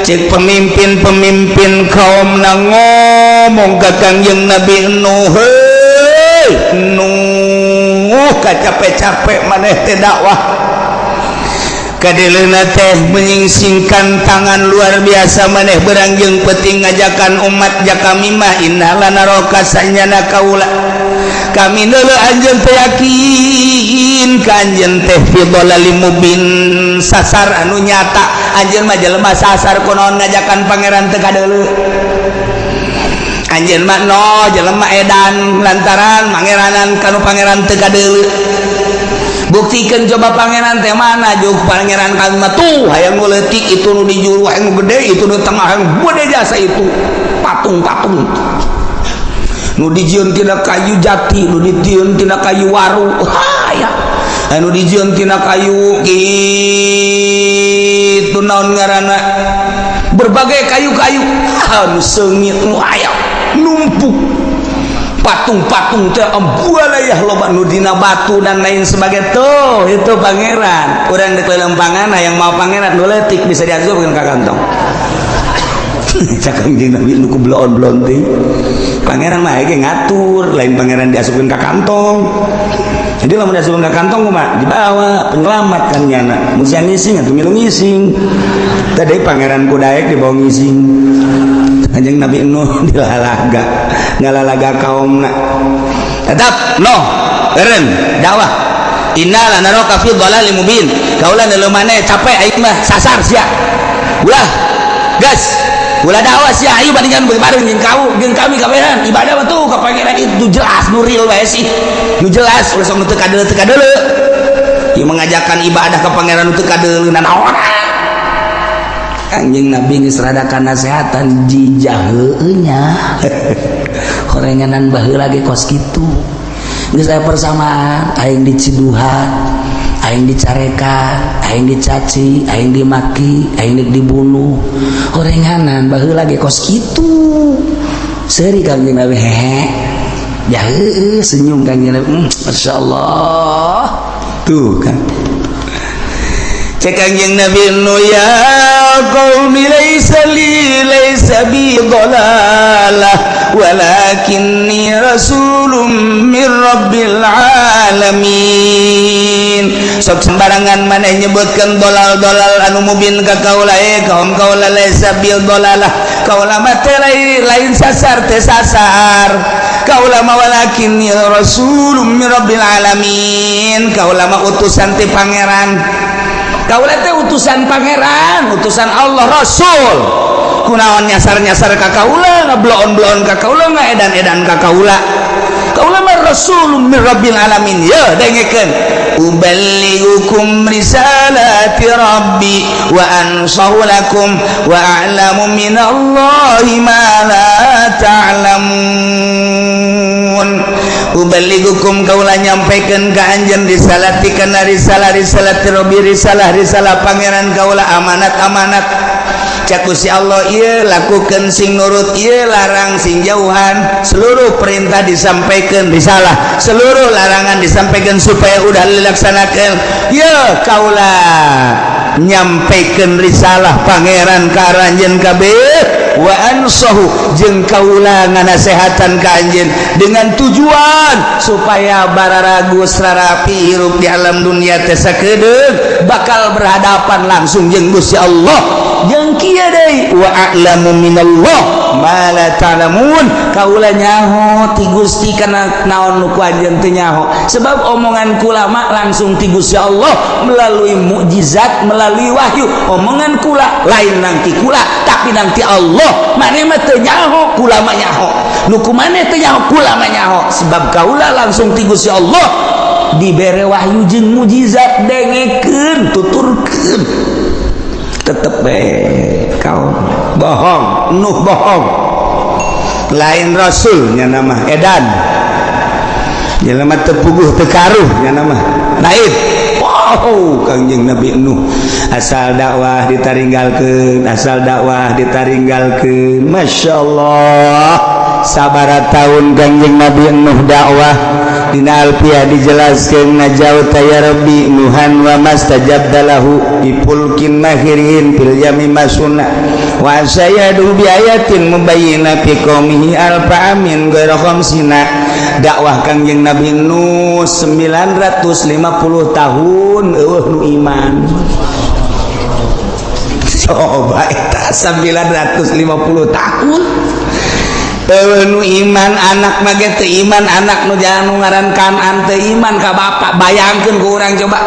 cek pemimpin-pemimpin kaum na ngomong ka Kangjeng Nabi Nuh, heuy Nuh, capek-capek maneh teh dakwah, kadeleuna teh menyingsingkan tangan luar biasa, maneh beurang jeung peuting ngajakan umat ja kami mah, inna lanaraka, sanyana kaula kami neuleu anjeun teh, yakin ka anjeun teh, fi dhalalim mubin, sasar anu nyata. Anjeun mah jelema sasar, kunaon ngajakan pangeran teu kadeuleu? Anjeun mah no jelema edan lantaran mangeranan kanu pangeran teu kadeuleu. Buktikan coba pangeran teh mana. Juk pangeran kami mah tuh, hayang nu leutik itu, nu di juru hayang nu gede itu, nu tengah hayang gede jasa itu, patung-patung nu dijieun tina kayu jati, nu dijieun tina kayu waru, ya, anu dijieun tina kayu kitu, naon ngaranna, berbagai kayu-kayu anu seungit, nu aya numpuk patung-patung teh, ambualayah loba nu dina batu dan lain sebagainya. Tuh, itu pangeran. Urang dek lempangan yang mau pangeran nu leutik bisa diasupkeun ka kantong. Cak Kangjeng Nabi nu ku bloon-bloon teh, pangeran mah ge ngatur, lain pangeran diasupkeun ka kantong. Jadi lamun diasupkeun ka kantong kumaha? Dibawa penyelamat kan nyana mun sia ngising atuh milu ngising. Tadi pangeran kudaek dibawa ngising. Kanjeng Nabi Nuh dilalaga, ngalalaga kaumna tetap noh eureun dakwah. Inna lanaraka fi dhalalim mubin, kaula neuleu maneh capek, aing mah sasar sia, ulah gas, ulah dakwah sia, ayo bandingan bareng jeung kau jeung kami kabehan ibadah mah tuh ka pangeran itu jelas, nu real wae sih, nu jelas, ulah sok nu teu kadeuleu, teu kadeuleu. Ieu mengajakan ibadah ka pangeran nu teu kadeuleu nanaonan? Anjing Nabi geus rada nasehatan, jijah heueuh nya, horenganan baheula ge kos kitu, geus aya persamaan. Aing diciduhan, aing dicarekan, aing dicaci, aing dimaki, aing dibunuh, horenganan baheula ge kos kitu. Seuri Kangjeng Nabi, hehe ya, heueuh, senyum Kangjeng Nabi, Masya Allah. Tuh kan, cek Kangjeng Nabi nu, ya qaumi, laisa li, laisa bi dhalalah, walakinni rasulun min rabbil alamin. Sok sembarangan maneh nyebutkeun dolal-dolal anu mubin ka kaula. Eh kaum kaula, laisa bil dhalalah, kaula mah teh lain sasar, teh sasar kaula mah, walakinni rasulun min rabbil alamin, kaula mah utusan ti pangeran. Kaula teh utusan pangeran, utusan Allah, rasul. Kunaon nyasar-nyasar ka kaula, ngabloon-bloon ka kaula, ngaedan-edan ka kaula? Kaula mah Rasulun min rabbil alamin. Ya, dengekeun, uballighukum risalati rabbi wa ansahu lakum wa a'lamu minallahi ma la ta'lamun. Uballighukum, kaula nyampaikan ka anjeun, risalati kana risalah, risalati rabbi, risalah risalah pangeran kaula, amanat amanat. Cek si Allah, ieu lakukan sing nurut, ieu larang sing jauhan. Seluruh perintah disampaikan, risalah, seluruh larangan disampaikan supaya udah dilaksanakan. Ya, kaula nyampaikan risalah pangeran ka aranjeun kabeh, wa ansahu, jeung kaula nganasehatan ka anjeun dengan tujuan supaya bararagus rarapi hirup di alam dunia teh, sakedeung bakal berhadapan langsung jeung Gusti Allah. Jeung kieu deui, wa a'lamu minallah ma la ta'lamun, kaula nyaho ti Gusti kana naon nu ku anjeun teu nyaho, sebab omongan kula mah langsung ti Gusti Allah melalui mukjizat, melalui wahyu. Omongan kula lain nang ti kula, tapi nang ti Allah. Maneh mah teu nyaho, kula mah nyaho. Nu ku maneh teu nyaho, kula mah nyaho, sebab kaula langsung ti Gusti Allah dibere wahyu jeung mukjizat. Dengekeun, tuturkeun, tetep be kau bohong. Nuh bohong, lain rasulnya nama edan, jelema teu puguh teu karuh nya nama naib. Wow, Kangjeng Nabi Nuh asal dakwah ditaringgalkeun, asal dakwah ditaringgalkeun. Masya Allah, sabaraha tahun Kangjeng Nabi Nuh dakwah? Dina Alfiah dijelaskan, najauta ya Rabbi Nuhan wa mastajabta lahu bi fulkin mahirin fil yami masuna wa sayadu bi ayatin mubayyina fi qaumihi alfa amin ghaira khamsina. Dakwah Kangjeng Nabi Nuh 950 tahun, eueuh nu iman. Coba eta, 950 tahun eueuh nu iman. Anak mah ge teu iman, anak nu jangan nu ngaran Kanan teu iman ka bapak. Bayangkeun ku urang coba,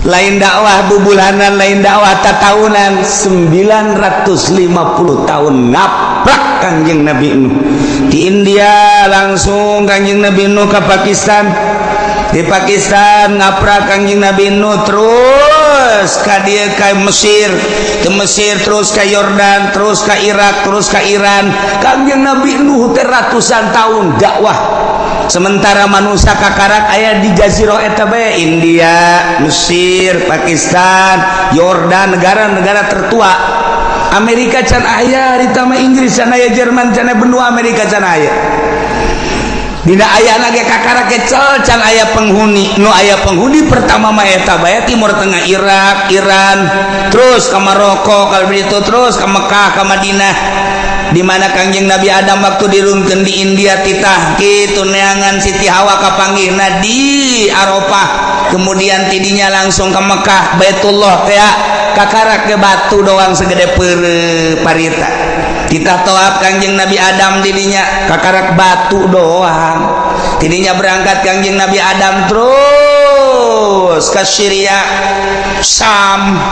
lain dakwah bubulanan, lain dakwah tatahunan, 950 tahun ngaprak Kangjeng Nabi Nuh. Di India langsung Kangjeng Nabi Nuh ke Pakistan, di Pakistan ngaprak Kangjeng Nabi Nuh, terus ka dieu, ka Mesir, ke Mesir, terus ke Yordan, terus ke Irak, terus ke Iran. Kangjeng Nabi Nuh teh ratusan tahun dakwah, sementara manusia kakarak aya di jazirah eta bae, India, Mesir, Pakistan, Yordan, negara-negara tertua. Amerika can aya harita mah, Inggris can aya, Jerman can aya, benua Amerika can aya. Dina ayana ge kakara kecel, can aya penghuni. Nu aya penghuni pertama mah eta bae, Timur Tengah, Irak, Iran, terus ke Maroko, kalau itu terus ke Mekah, ke Madinah, di mana Kangjeng Nabi Adam waktu dirunkeun di India titah kitu neangan Siti Hawa, kapanggihna di Arafah. Kemudian tidinya langsung ke Mekah, Baitullah teh kakarak ke batu doang segede peureuh parita. Kita tawaf Kangjeng Nabi Adam didinya, kakarak batu doang. Tidinya berangkat Kangjeng Nabi Adam terus ke Syria, Sam,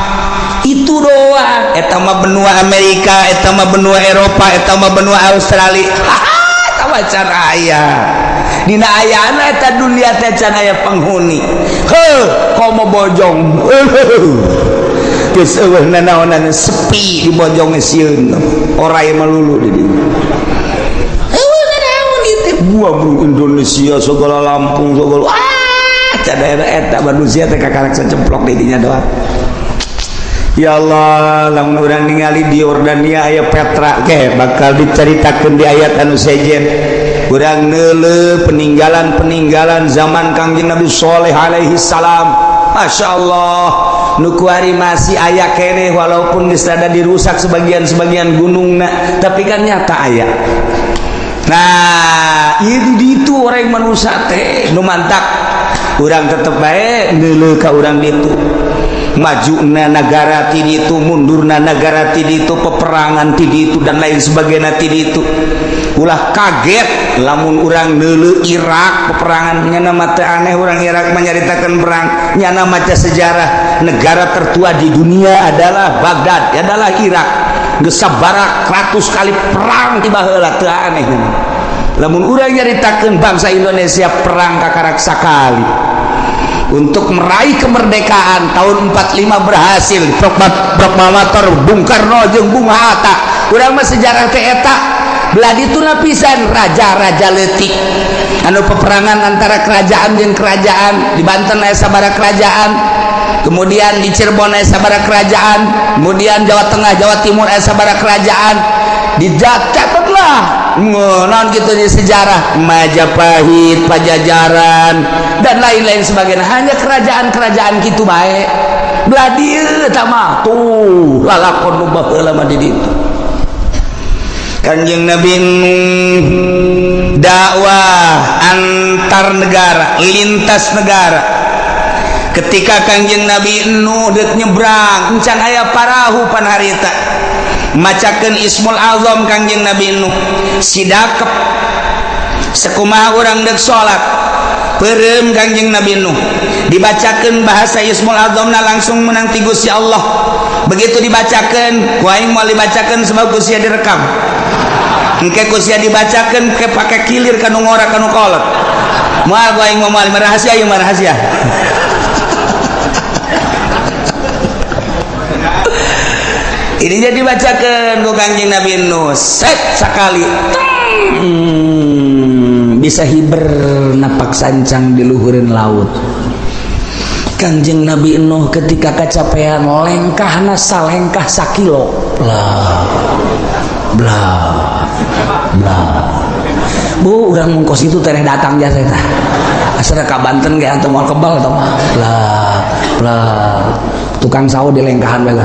itu doang. Eta mah benua Amerika, eta mah benua Eropa, eta mah benua Australia. Haha, eta mah can aya. Dina ayana eta dunia teh can aya penghuni. Heuh, komo Bojong, geus eueuh nanaonan, sepi di Bojong, sieun orai melulu di dinya. Eueuh nanaon itu gua bro, Indonesia segala, Lampung segala, ah, daerah eta manusia teh kakarak secemplok di dinya doang. Ya Allah, lamun urang ningali di Yordania aya Petra ke bakal diceritakeun di ayat anu sejen. Urang neuleuh peninggalan-peninggalan zaman Kangjeng Nabi Soleh alaihi salam. Masya Allah, nu kuari masih aya keneh, walaupun geus rada dirusak sebagian-sebagian gunungna, tapi kan nyata aya. Nah, ieu di ditu orang manusia teh nu mantak urang tetep bae neuleuh ka urang ditu, maju negara ti ditu, mundurna negara ti ditu, peperangan ti ditu, dan lain sebagainya ti ditu. Ulah kaget lamun urang neuleuh Irak peperangan, nyana mah teu aneh urang Irak menyaritakan perang, nyana maca sejarah, negara tertua di dunia adalah Baghdad, adalah Irak. Geus sabaraha ratus kali perang ti baheula, teu aneh. Lamun urang nyaritakeun bangsa Indonesia perang kakarak sakali untuk meraih kemerdekaan tahun 45 berhasil proklamator Bung Karno jeung Bung Hatta. Urang mah sejarah teh eta belah ditu pisan raja-raja leutik anu peperangan antara kerajaan jeung kerajaan. Di Banten aya sabaraha kerajaan, kemudian di Cirebon aya sabaraha kerajaan, kemudian Jawa Tengah, Jawa Timur aya sabaraha kerajaan. Dicatatlah naon gitu di sejarah Majapahit, Pajajaran, dan lain-lain sebagainya. Hanya kerajaan-kerajaan gitu baik. Belah dieu mah tuh lalakon nu baheula mah di ditu. Kanjeng Nabi Nuh dakwah antar negara, lintas negara. Ketika Kanjeng Nabi Nuh dek nyebrang, encan aya parahu pan harita, macakeun Ismul Azam Kanjeng Nabi Nuh sidakep sekumaha urang dek salat peureum. Kanjeng Nabi Nuh dibacakeun bahasa Ismul Azamna langsung menang ti Gusti Allah. Begitu dibacakeun ku aing moal dibacakeun sebab ku sia direkam. Engke ku sia dibacakeun ke pake kilir kanu ngora kanu kolot. Moal ku aing moal, rahasia ieu mah, rahasia. Ini jadi dibacakan ku Kanjeng Nabi Nuh set sakali bisa hiber napak sancang di luhureun laut. Kanjeng Nabi Nuh ketika kecapean lengkahna salengkah sakilo, bla bla bla. Bu, urang mungkos itu tereh datang jasa eta asal ka Banten ge antum moal kebal tah mah. Bla bla, tukang sawo di lengkahan bae.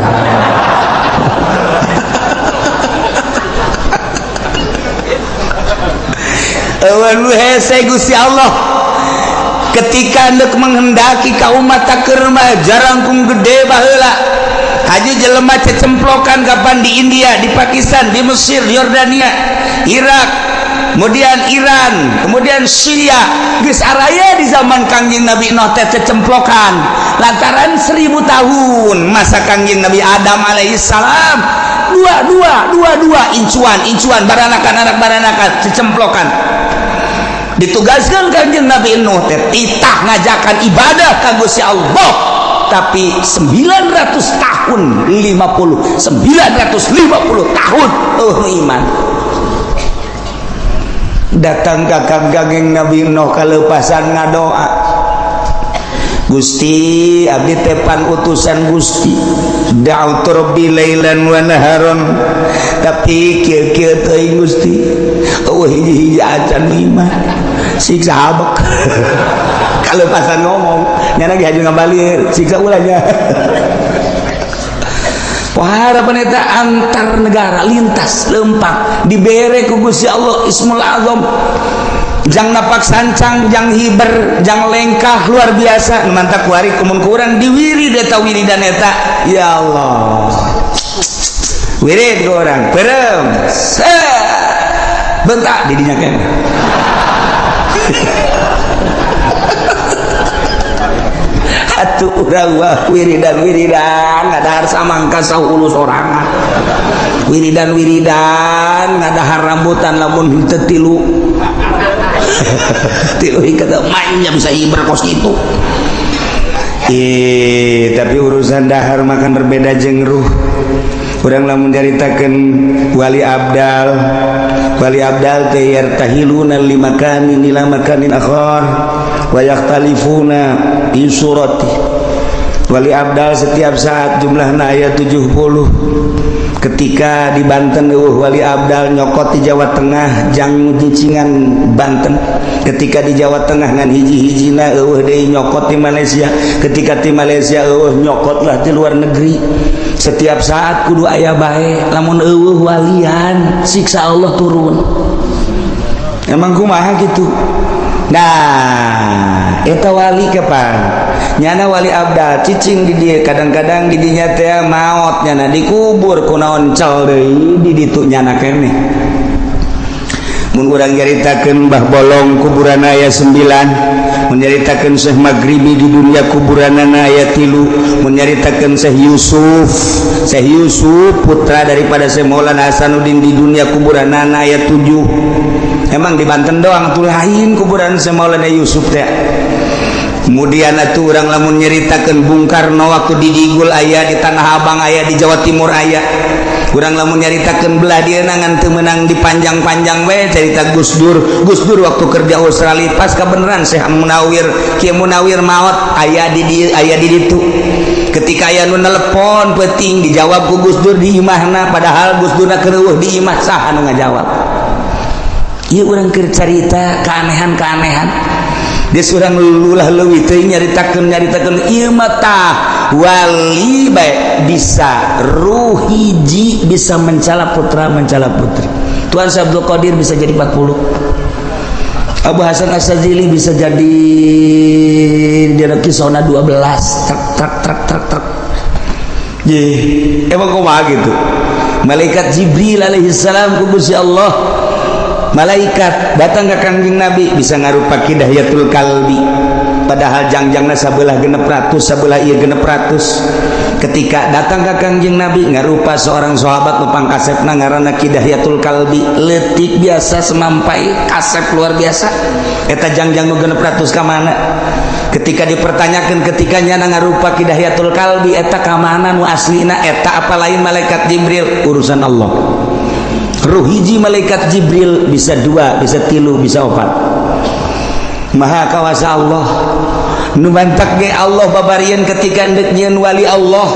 Eueun hese Gusti Allah ketika hendak menghendaki ka umat keur mah jarangkung gede baheula haji jelema cecemplokan kapan di India, di Pakistan, di Mesir, Yordania, Irak, kemudian Iran, kemudian Syria. Geus araya di zaman Kangjeng Nabi Nuh teh cecemplokan lantaran 1000 tahun masa Kangjeng Nabi Adam alaihissalam dua dua dua dua incuan incuan baranakan anak baranakan cecemplokan. Ditugaskan Kangjeng Nabi Nuh teh titah ngajakan ibadah ka Gusti Allah, tapi 900 tahun 50 950 tahun iman datang ka Kangjeng Nabi Nuh kalepasan ngadoa, "Gusti, abdi tepan utusan Gusti, da'utu rabbi lailan wa naharon, tapi kieu-kieu teuing Gusti, eueuh hiji-hiji acan iman, siksa habek." Kalepasan ngomong nyana ge haju ngabalir siksa ulahnya. Wah, harapan eta antar negara lintas lempang dibere ku Gusti Allah Ismul Azam jang napak sancang, jang hiber, jang lengkah luar biasa. Mantap kuari kumun kurang diwirid eta wiridan eta. Ya Allah, wirid ku urang peureum bentak di dinya keneh. Atuh urang wah wiridan wiridan ngadahar samangka saulu sorangan, wiridan wiridan ngadahar rambutan lamun henteu tilu tilu ikat manya bisa hiber kos kitu. Ih, tapi urusan dahar makan berbeda jeung ruh. Urang lamun nyaritakeun wali abdal, wali abdal teh yartahiluna limakanin ila makanin akhar wa yakhtalifuna fi surati. Wali abdal setiap saat jumlahna aya 70. Ketika di Banten eueuh wali abdal nyokot di Jawa Tengah jang cicingan Banten. Ketika di Jawa Tengah ngan hiji-hijina eueuh deui nyokot di Malaysia. Ketika di Malaysia eueuh nyokotlah di luar negeri. Setiap saat kudu aya bae, lamun eueuh walian siksa Allah turun. Emang kumaha gitu? Nah, eta wali kapan? Nyana wali abdal cicing di dieu, kadang-kadang di dinya teh maot nyana dikubur kunaon cel deui di ditu nyana keneh. Mun urang nyaritakeun Mbah Bolong kuburan aya 9, mun nyaritakeun Syekh Maghribi di dunia kuburanana aya 3, mun nyaritakeun Syekh Yusuf, Syekh Yusuf putra daripada Syekh Maulana Hasanuddin di dunia kuburanana aya 7. Emang di Banten doang tuh lain kuburan Syekh Maulana Yusuf teh. Kemudian atuh urang lamun nyeritakeun Bung Karno waktu di Digul aya, di Tanah Abang aya, di Jawa Timur aya. Urang lamun nyaritakeun belah dieu ngan teu meunang dipanjang-panjang we cerita Gus Dur. Gus Dur waktu kerja Australia pas kebenaran Syekh Munawir, Kiai Munawir maot aya di dieu, aya di ditu. Ketika aya nu nelepon penting dijawab ku Gus Dur di imahna, padahal Gus Dur keur di imah, saha nu ngajawab? Ieu urang keur carita keanehan-keanehan. Geus urang lulah leuwih teuing nyaritakeun nyaritakeun ieu mah tah wali bae bisa ruh hiji bisa mencala putra, mencala putri. Tuan Syekh Abdul Qadir bisa jadi 40. Abu Hasan Asy-Syadzili bisa jadi di kisona 12 truk truk truk truk truk. Ye, emang kumaha gitu? Malaikat Jibril alaihi salam ku Gusti Allah, malaikat datang ke Kangjeng Nabi bisa ngarupa Ki Dihyatul Kalbi, padahal jangjangna sabelah 600, sabelah ieu 600. Ketika datang ke Kangjeng Nabi ngarupa seorang sahabat nu pangkasepna ngaranna Ki Dihyatul Kalbi, leutik biasa semampai, kasep luar biasa. Eta jangjang nu 600 ka mana? Ketika dipertanyakan, ketika nyana ngarupa Ki Dihyatul Kalbi, eta ka mana nu aslina? Eta apa lain malaikat Jibril? Urusan Allah. Ruh hiji malaikat Jibril bisa dua, bisa tilu, bisa opat. Maha kawasa Allah. Nu mantak ge Allah babarian ketika ndek nyieun wali Allah.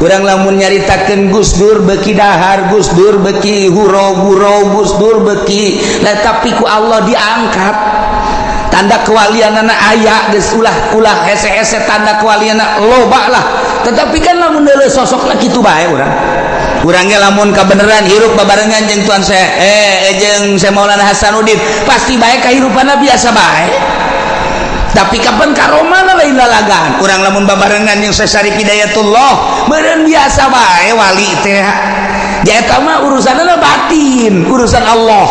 Urang lamun nyaritakeun Gus Dur beuki dahar, Gus Dur beuki huro-huro, Gus Dur beuki lah, tapi ku Allah diangkat. Tanda kewalianana aya geus, ulah ulah hese-hese, tanda kewalianana loba lah. Tetapi kan lamun deuleu sosokna kitu bae urang. Urangnya lamun kebenaran hirup babarengan jeung Tuan saya jeung Syekh Maulana Hasanuddin pasti baik, kehidupanna biasa bae. Tapi kapan karomana lain lalagan. Urang lamun babarengan jeung Syekh Syarif Hidayatullah meureun biasa bae wali teh. Dia eta mah urusanna batin, urusan Allah.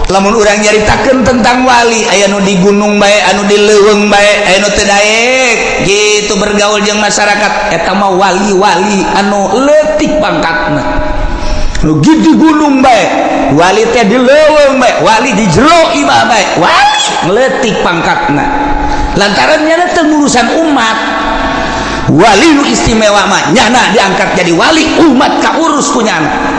Lamun urang nyaritakeun tentang wali, aya nu di gunung bae, anu di leuweung bae, aya nu teu daek gitu bergaul jeung masyarakat, eta mah wali-wali anu leutik pangkatna. Nu di gunung bae wali teh, di leuweung bae wali, di jero imah bae wali, leutik pangkatna lantaran nyana teu ngurusan umat. Wali nu istimewa mah nyana diangkat jadi wali, umat kaurus ku nyana.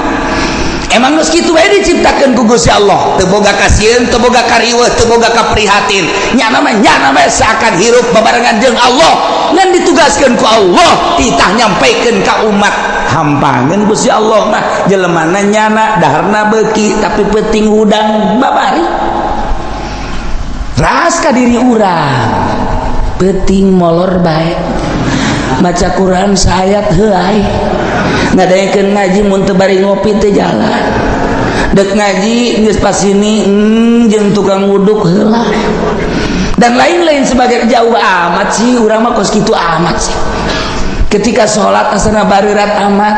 Emang geus kitu bae diciptakeun ku Gusti Allah, teu boga kasieun, teu boga kariweuh, teu boga kaprihatin. Nyana mah nyana bae, seakan hirup babarengan jeung Allah, ngan ditugaskeun ku Allah titah nyampaikeun ka umat. Hampangeun Gusti Allah mah jelemana nyana daharna beuki tapi penting hudang babari. Ras ka diri urang, penting molor bae, maca Quran saayat heuay, ngadaekeun ngaji mun teu bari ngopi teu jalan, dek ngaji geus pas ini jeung tukang wuduk heula dan lain-lain sebagai. Jauh amat sih urang mah, kos kitu amat sih. Ketika sholat asana barerat amat,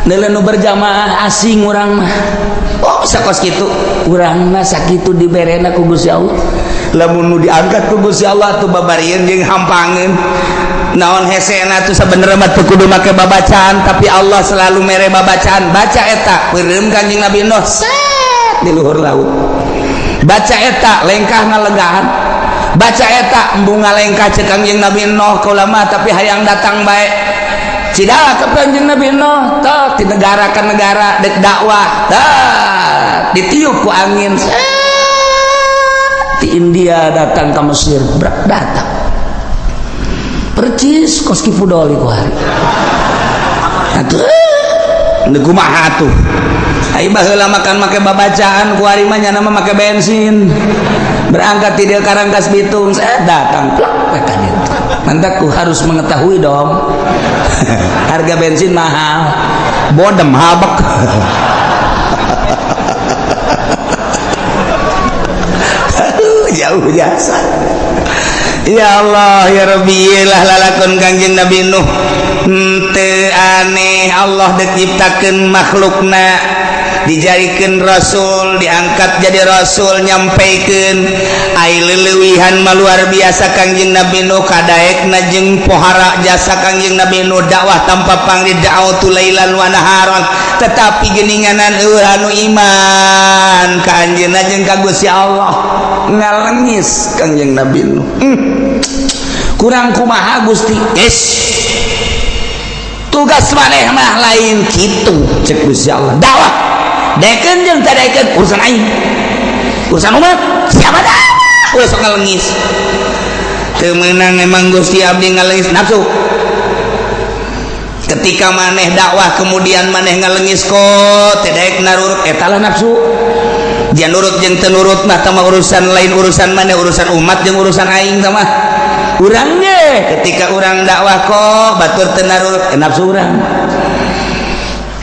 neuleuh nu berjamaah asing urang mah. Oh, bisa kos kitu urang mah, sakitu diberena ku Gusti Allah. Lamun nu diangkat ku Gusti Allah tuh babarieun jeung hampangeun. Naon hesena tuh? Sebenarnya mah teu kudu make babacaan, tapi Allah selalu mere babacaan. Baca eta, peureum Kanjeng Nabi Nuh set di luhur laut. Baca eta, lengkah ngalegahan. Baca eta, embung ngalengkah. Cek Kanjeng Nabi Nuh, kaula mah tapi hayang datang bae. Cidala ke Kanjeng Nabi Nuh tok di negara ke negara dek dakwah, tah ditiup ku angin set di India, datang ke Mesir, brak datang percis kos Ki Pudoli ku hari atuh. Nu kumaha atuh? Ai baheula makan make babacaan, ku hari mah nyana mah make bensin. Berangkat ti dieu Karangkas Bitung, saya datang plak ka ditu. Mantak ku harus mengetahui dong. Harga bensin mahal. Bodem habek. Jauh jasa. Ya Allah ya Rabbi, lah lalakon Kangjeng Nabi Nuh. Henteu aneh Allah dek nyiptakeun makhlukna, dijadikeun rasul, diangkat jadi rasul, nyampaikeun. Ai leulewihan mah luar biasa Kangjeng Nabi Nuh, kadaekna jeung pohara jasa Kangjeng Nabi Nuh, dakwah tanpa pangli, da'watu lailan wa naharan, tetapi geuninganan eueuh anu iman. Dituturkeun ka anjeunna jeung ka Gusti Allah, ngalengis Kangjeng Nabi Nuh. Kurang kumaha, Gusti? Geus, tugas maneh mah lain kitu, cek Gusti Allah. Dakwah daekeun jeung teu daekeun urusan aing, urusan umat siapa dah. Ulah sok ngalengis, teu meunang emang Gusti, abdi ngalengis. Nafsu. Ketika maneh dakwah, kemudian maneh ngalengis, kok teu daek narurut, eta lah nafsu. Dia nurut jeung teu nurut mah tama urusan, lain urusan maneh, urusan umat jeung urusan aing. Sama urang ge, ketika urang dakwah kok batur teu narurut, nafsu urang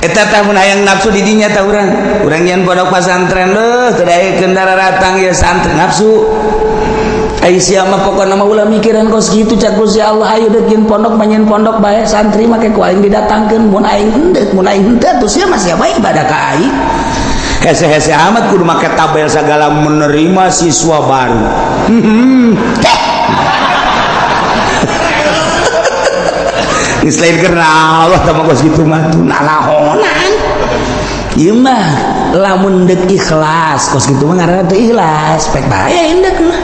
eta. Tah, mun hayang nafsu di dinya tah urang. Urang nyian pondok pesantren leuh, teu daekeun daratang ya santri, nafsu. Ai sia mah pokona mah ulah mikiran kos kitu, cak Gusti Allah. Ayo deuk nyieun pondok mah nyieun pondok bae, santri make ku aing didatangkeun mun aing henteu. Mun aing henteu atuh sia mah sia bae ibadah ka aing. Hese-hese amat kudu make tabel segala, menerima siswa baru. Teh. Geus lain karena Allah tah mah kos kitu mah tuh nalahonan. Ieu mah lamun deuk ikhlas, kos kitu mah ngaranna teu ikhlas, pek bae endek mah.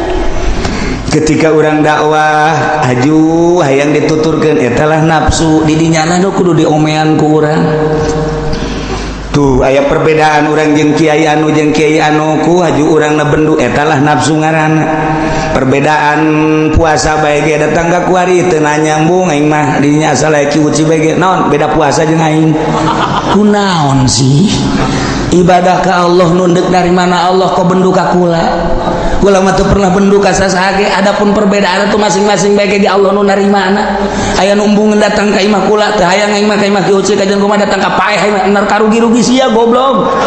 Ketika urang dakwah aju hayang dituturkeun, eta lah nafsu. Di dinya nu kudu diomean ku urang tuh, aya perbedaan urang jeung kiai anu jeung kiai anu, ku haju urang na bendu, eta lah nafsu ngaranna. Perbedaan puasa bae ge, datang ka kuari teu nyambung aing mah dinya, asal aya Ki Uci bae ge. Naon beda puasa jeung aing, kunaon sih? Ibadah ka Allah, nunduk dari mana Allah, kok bendu ka kula? Kula mah teu pernah bendu ka sasaha ge. Adapun perbedaan itu masing-masing bae ge, Allah nu narimana. Aya nu embungeun datang ka imah kula, teu hayang aing mah ka imah Ki Uci, kajian kumaha datang ka paeh aing mah enar karugi-rugi sia, goblok.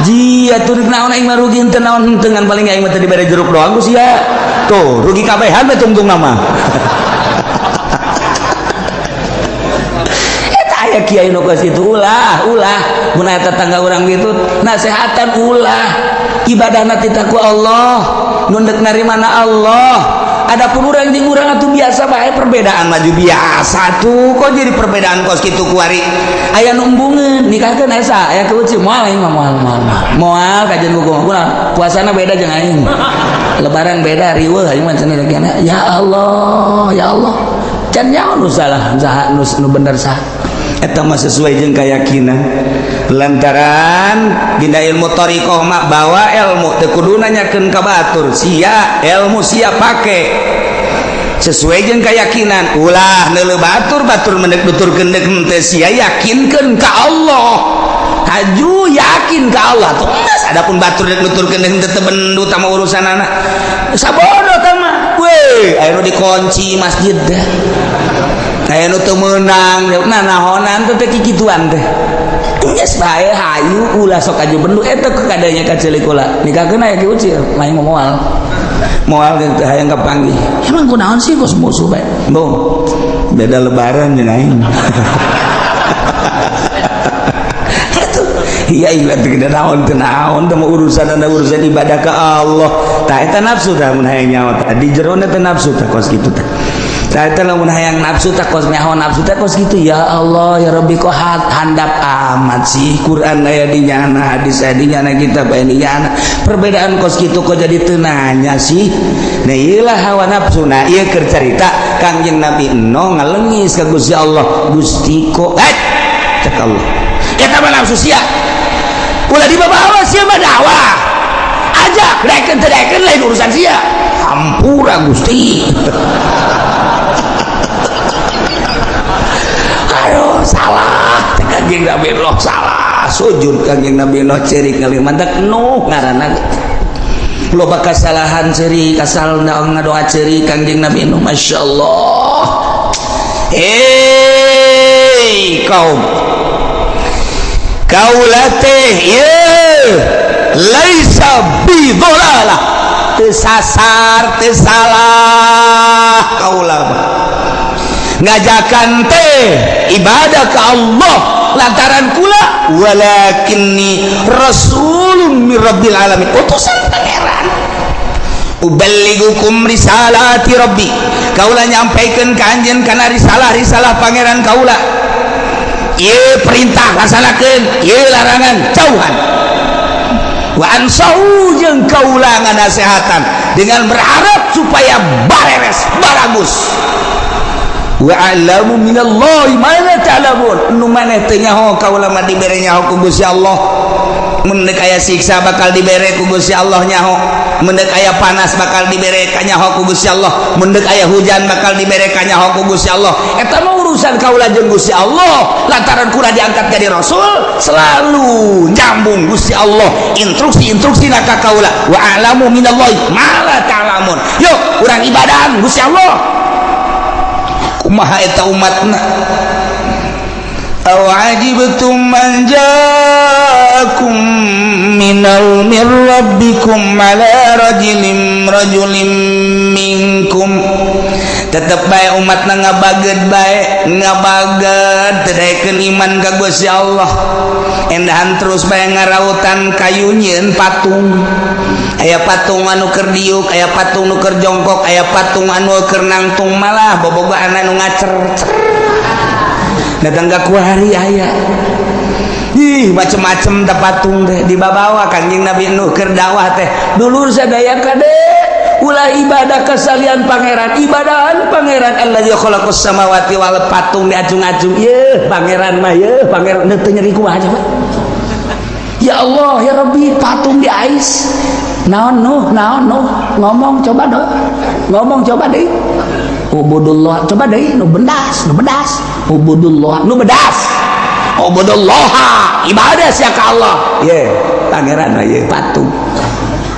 Ji atuh rek naon aing mah, rugi henteu naon henteu, ngan paling aing mah teu dibere jeruk doang ku sia. Tuh rugi kabehan we tungtung nama. Eta aya kiai nu kos kitu, ulah ulah. Mun aya tetangga urang gitu, nasehatan ulah. Ibadahna titah ku Allah, nu deuk narimana Allah. Adapun urang jeung urang atuh biasa bae, perbedaan maju biasa tuh, kok jadi perbedaan kos kitu kuari? Aya nu embungeun nikahkeun esa aya Ki Uci, moal aing mah, moal moal moal kajian ku kumaha, puasana beda jeung aing, lebaran beda, riweuh aing mah cenah. Ya Allah, ya Allah, can nyaho nu salah saha, nu bener saha. Eta mah sesuai jeung keyakinan, lantaran dina ilmu thariqah mah bawa ilmu teu kudu nanyakeun ka batur. Sia ilmu sia pake sesuai jeung keyakinan, ulah neuleuh batur. Batur mendek nuturkeun deuk henteu, sia yakinkeun ka Allah, haju yakin ka Allah tuh geus. Adapun batur dek nuturkeun deuk henteu, teu bendu tama urusanana, sabodo tah mah. We aya nu dikunci masjid teh, aya nu teu meunang, nah nahonan teh kikituan teh. Geus bae, hayu ulah sok aju bendu. Eta kadanya ka ceulik kula nikahkeun aya Ki Ucil, lain mah moal moal teh hayang kapanggih. Emang kunaon sih kos musuh bae? Bung, beda lebaran jeung aing. Itu iya iya teh naon teu naon teh urusan anda, urusan ibadah ka Allah. Tah, eta nafsu tah. Mun hayang nyawa tah di jerona teh nafsu tah kos kitu tah. Tah, eta lamun hayang nafsu tah kos nyaho nafsu teh kos kitu. Ya Allah, ya Rabbi, kok handap amat sih? Quran aya di nyana, hadis aya di nyana, kitab aya di nyana, perbedaan kos kitu kok jadi teu nanya sih? Nah, ieu lah hawa nafsu. Nah, ieu keur carita Kangjeng Nabi Nuh ngalengis ka Gusti Allah, Gusti kok cek Allah, eta mah nafsu sia, ulah dibawa. Sia mah dakwah ajak, daekeun teu daekeun lain urusan sia. Hampura, Gusti. Aduh, salah Kanjeng Nabi Nuh, salah. Sujud Kanjeng Nabi Nuh, cerik kali mantak Nuh ngaranna, loba kasalahan, cerik, asal ngadoa cerik Kanjeng Nabi Nuh. Masya Allah. Hei kaum, kaula teh ieu laisa bi dhalalah, teu sasar, teu salah. Kaula mah ngajakan teh ibadah ke Allah lantaran kula walakinni rasulun min rabbil alamin, utusan Pangeran. Uballigukum risalati rabbi, kaula nyampaikan ka anjeun kana risalah-risalah Pangeran kaula. Ieu perintah laksanakeun, ieu larangan jauhan. Wa ansahu, jeung kaula nganasehatan dengan berharap supaya bareres, baragus. Wa a'lamu minallahi ma la ta'lamun, nu maneh teu nyaho, kaula mah dibere nyaho ku Gusti Allah. Mun deuk aya siksa, bakal dibere ku Gusti Allah nyaho. Mun deuk aya panas, bakal dibere kanyaho ku Gusti Allah. Mun deuk aya hujan, bakal dibere kanyaho ku Gusti Allah. Eta mah urusan kaula jeung Gusti Allah. Lantaran kula diangkat jadi rasul, selalu nyambung Gusti Allah instruksi-instruksi ka kaula. Wa a'lamu minallahi ma la ta'lamun. Yuk, urang ibadahan Gusti Allah. Kumaha eta umatna? Aw ajibtum man ja'akum minal min rabbikum ala rajulin minkum. Tetep bae umatna ngabaged bae, ngabaged, teu daekeun iman ka Gusti Allah. Endahan terus bae ngarautan kayu, nyieun patung. Aya patung anu keur diuk, aya patung nu keur jongkok, aya patung anu keur nangtung, malah bobogohan anu ngacer datang ke kuari aya. Ih, macem-macem da patung teh dibabawa. Kanjeng Nabi Nuh keur dakwah teh, "Dulur sadaya, kade, ulah ibadah ka salian Pangeran, ibadahan Pangeran alladzi khalaqas samawati wal." Patung diacung-acung, "Ye Pangeran mah, ye Pangeran." Teu nyeri kumaha coba? Ya Allah ya Rabbi, patung di ais. Naon, Nuh? Naon, Nuh? Ngomong coba dong, ngomong coba deh. Ubudullah, coba deh. Nu bendas, nu bedas. Ubudullah, nu bedas. Ubudullah, ibadah sia ka Allah. Ye Pangeran, ye patung.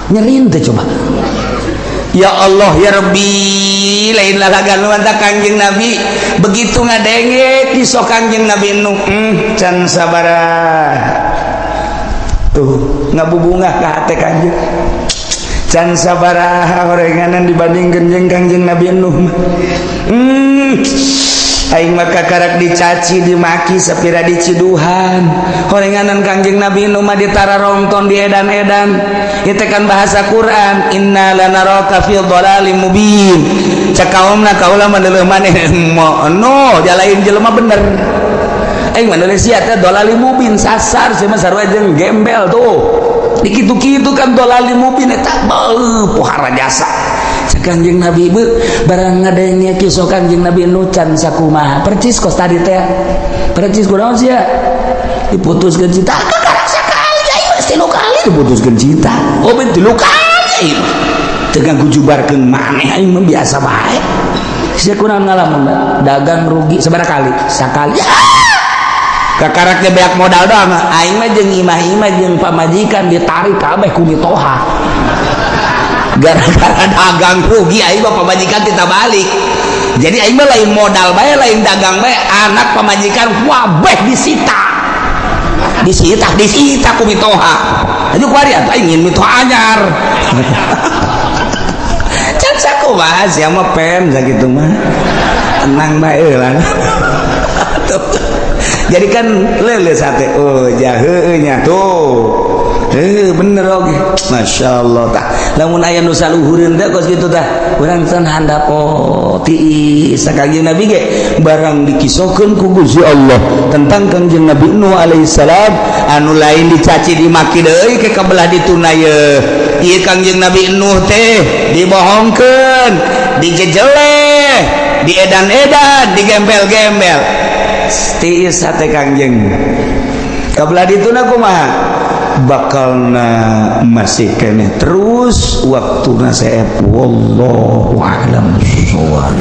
Nyerin teh coba? Ya Allah ya Rabbi, lain lalagan lu. Kangjeng Nabi begitu ngadenge kisah Kangjeng Nabi Nuh, can sabaraha tuh ngabubungah ka hate Kangjeng, can sabaraha horenganan dibandingkeun jeung Kangjeng Nabi Nuh. Aing mah kakarak dicaci, dimaki, sapira diciduhan. Horenganan Kangjeng Nabi Nuh mah ditararongton, di edan-edan. Itu kan bahasa Quran, inna lanaraka fi dhalalim mubin. Cek kaumna, kaula mah deuleuh maneh no jalain jelema bener. Aing mah deuleuh sia teh dhalalim mubin, sasar sia mah, sarua jeung gembel tuh. Dikitu-kitu kan dhalalim mubin eta, beuh, pohara jasa. Cek Kangjeng Nabi, beuh, barang ngadenge kisah Kangjeng Nabi Nuh, can sakumaha percis kos tadi teh, percis. Kunaon sia diputuskeun cinta? Kakarak sakali, aing mah tilu kali diputuskeun cinta. Oh, ben tilu kali aing teu ganggu jubarkeun maneh, aing mah biasa bae. Sia kunaon ngalamun dagang rugi sabaraha kali? Sakali. Kakaraknya beak modal doang. Aing mah jeung imah-imah jeung pamajikan ditarik kabeh ku mitoha gara-gara dagang rugi. Aing mah pamajikan kita balik. Jadi aing mah lain modal bae, lain dagang bae, anak, pamajikan wabeh disita, disita, disita ku mitoha. Aja kuari atuh aing ingin mitoha anyar. Can sakumaha sia mah pen sakitu mah, tenang bae lah. Jadi kan lele sate, oh jaheunya tuh. Eh, bener oke. Masya Allah tah. Lamun aya nu saluhureun teh kos kitu tah. Urang teh handap, oh tiis. Kangjeng Nabi ge barang dikisohkeun ku Gusti Allah tentang Kangjeng Nabi Nuh alaihissalam anu lain dicaci dimaki deui ke kabelah dituna ye. Ieu Kangjeng Nabi Nuh teh dibohongkeun, dijejeleh, diedan-edan, digembel-gembel. Tiis hate Kangjeng. Kabelah dituna kumaha? Bakalna masih keneh terus waktu seep. Wallahu a'lam bissawab.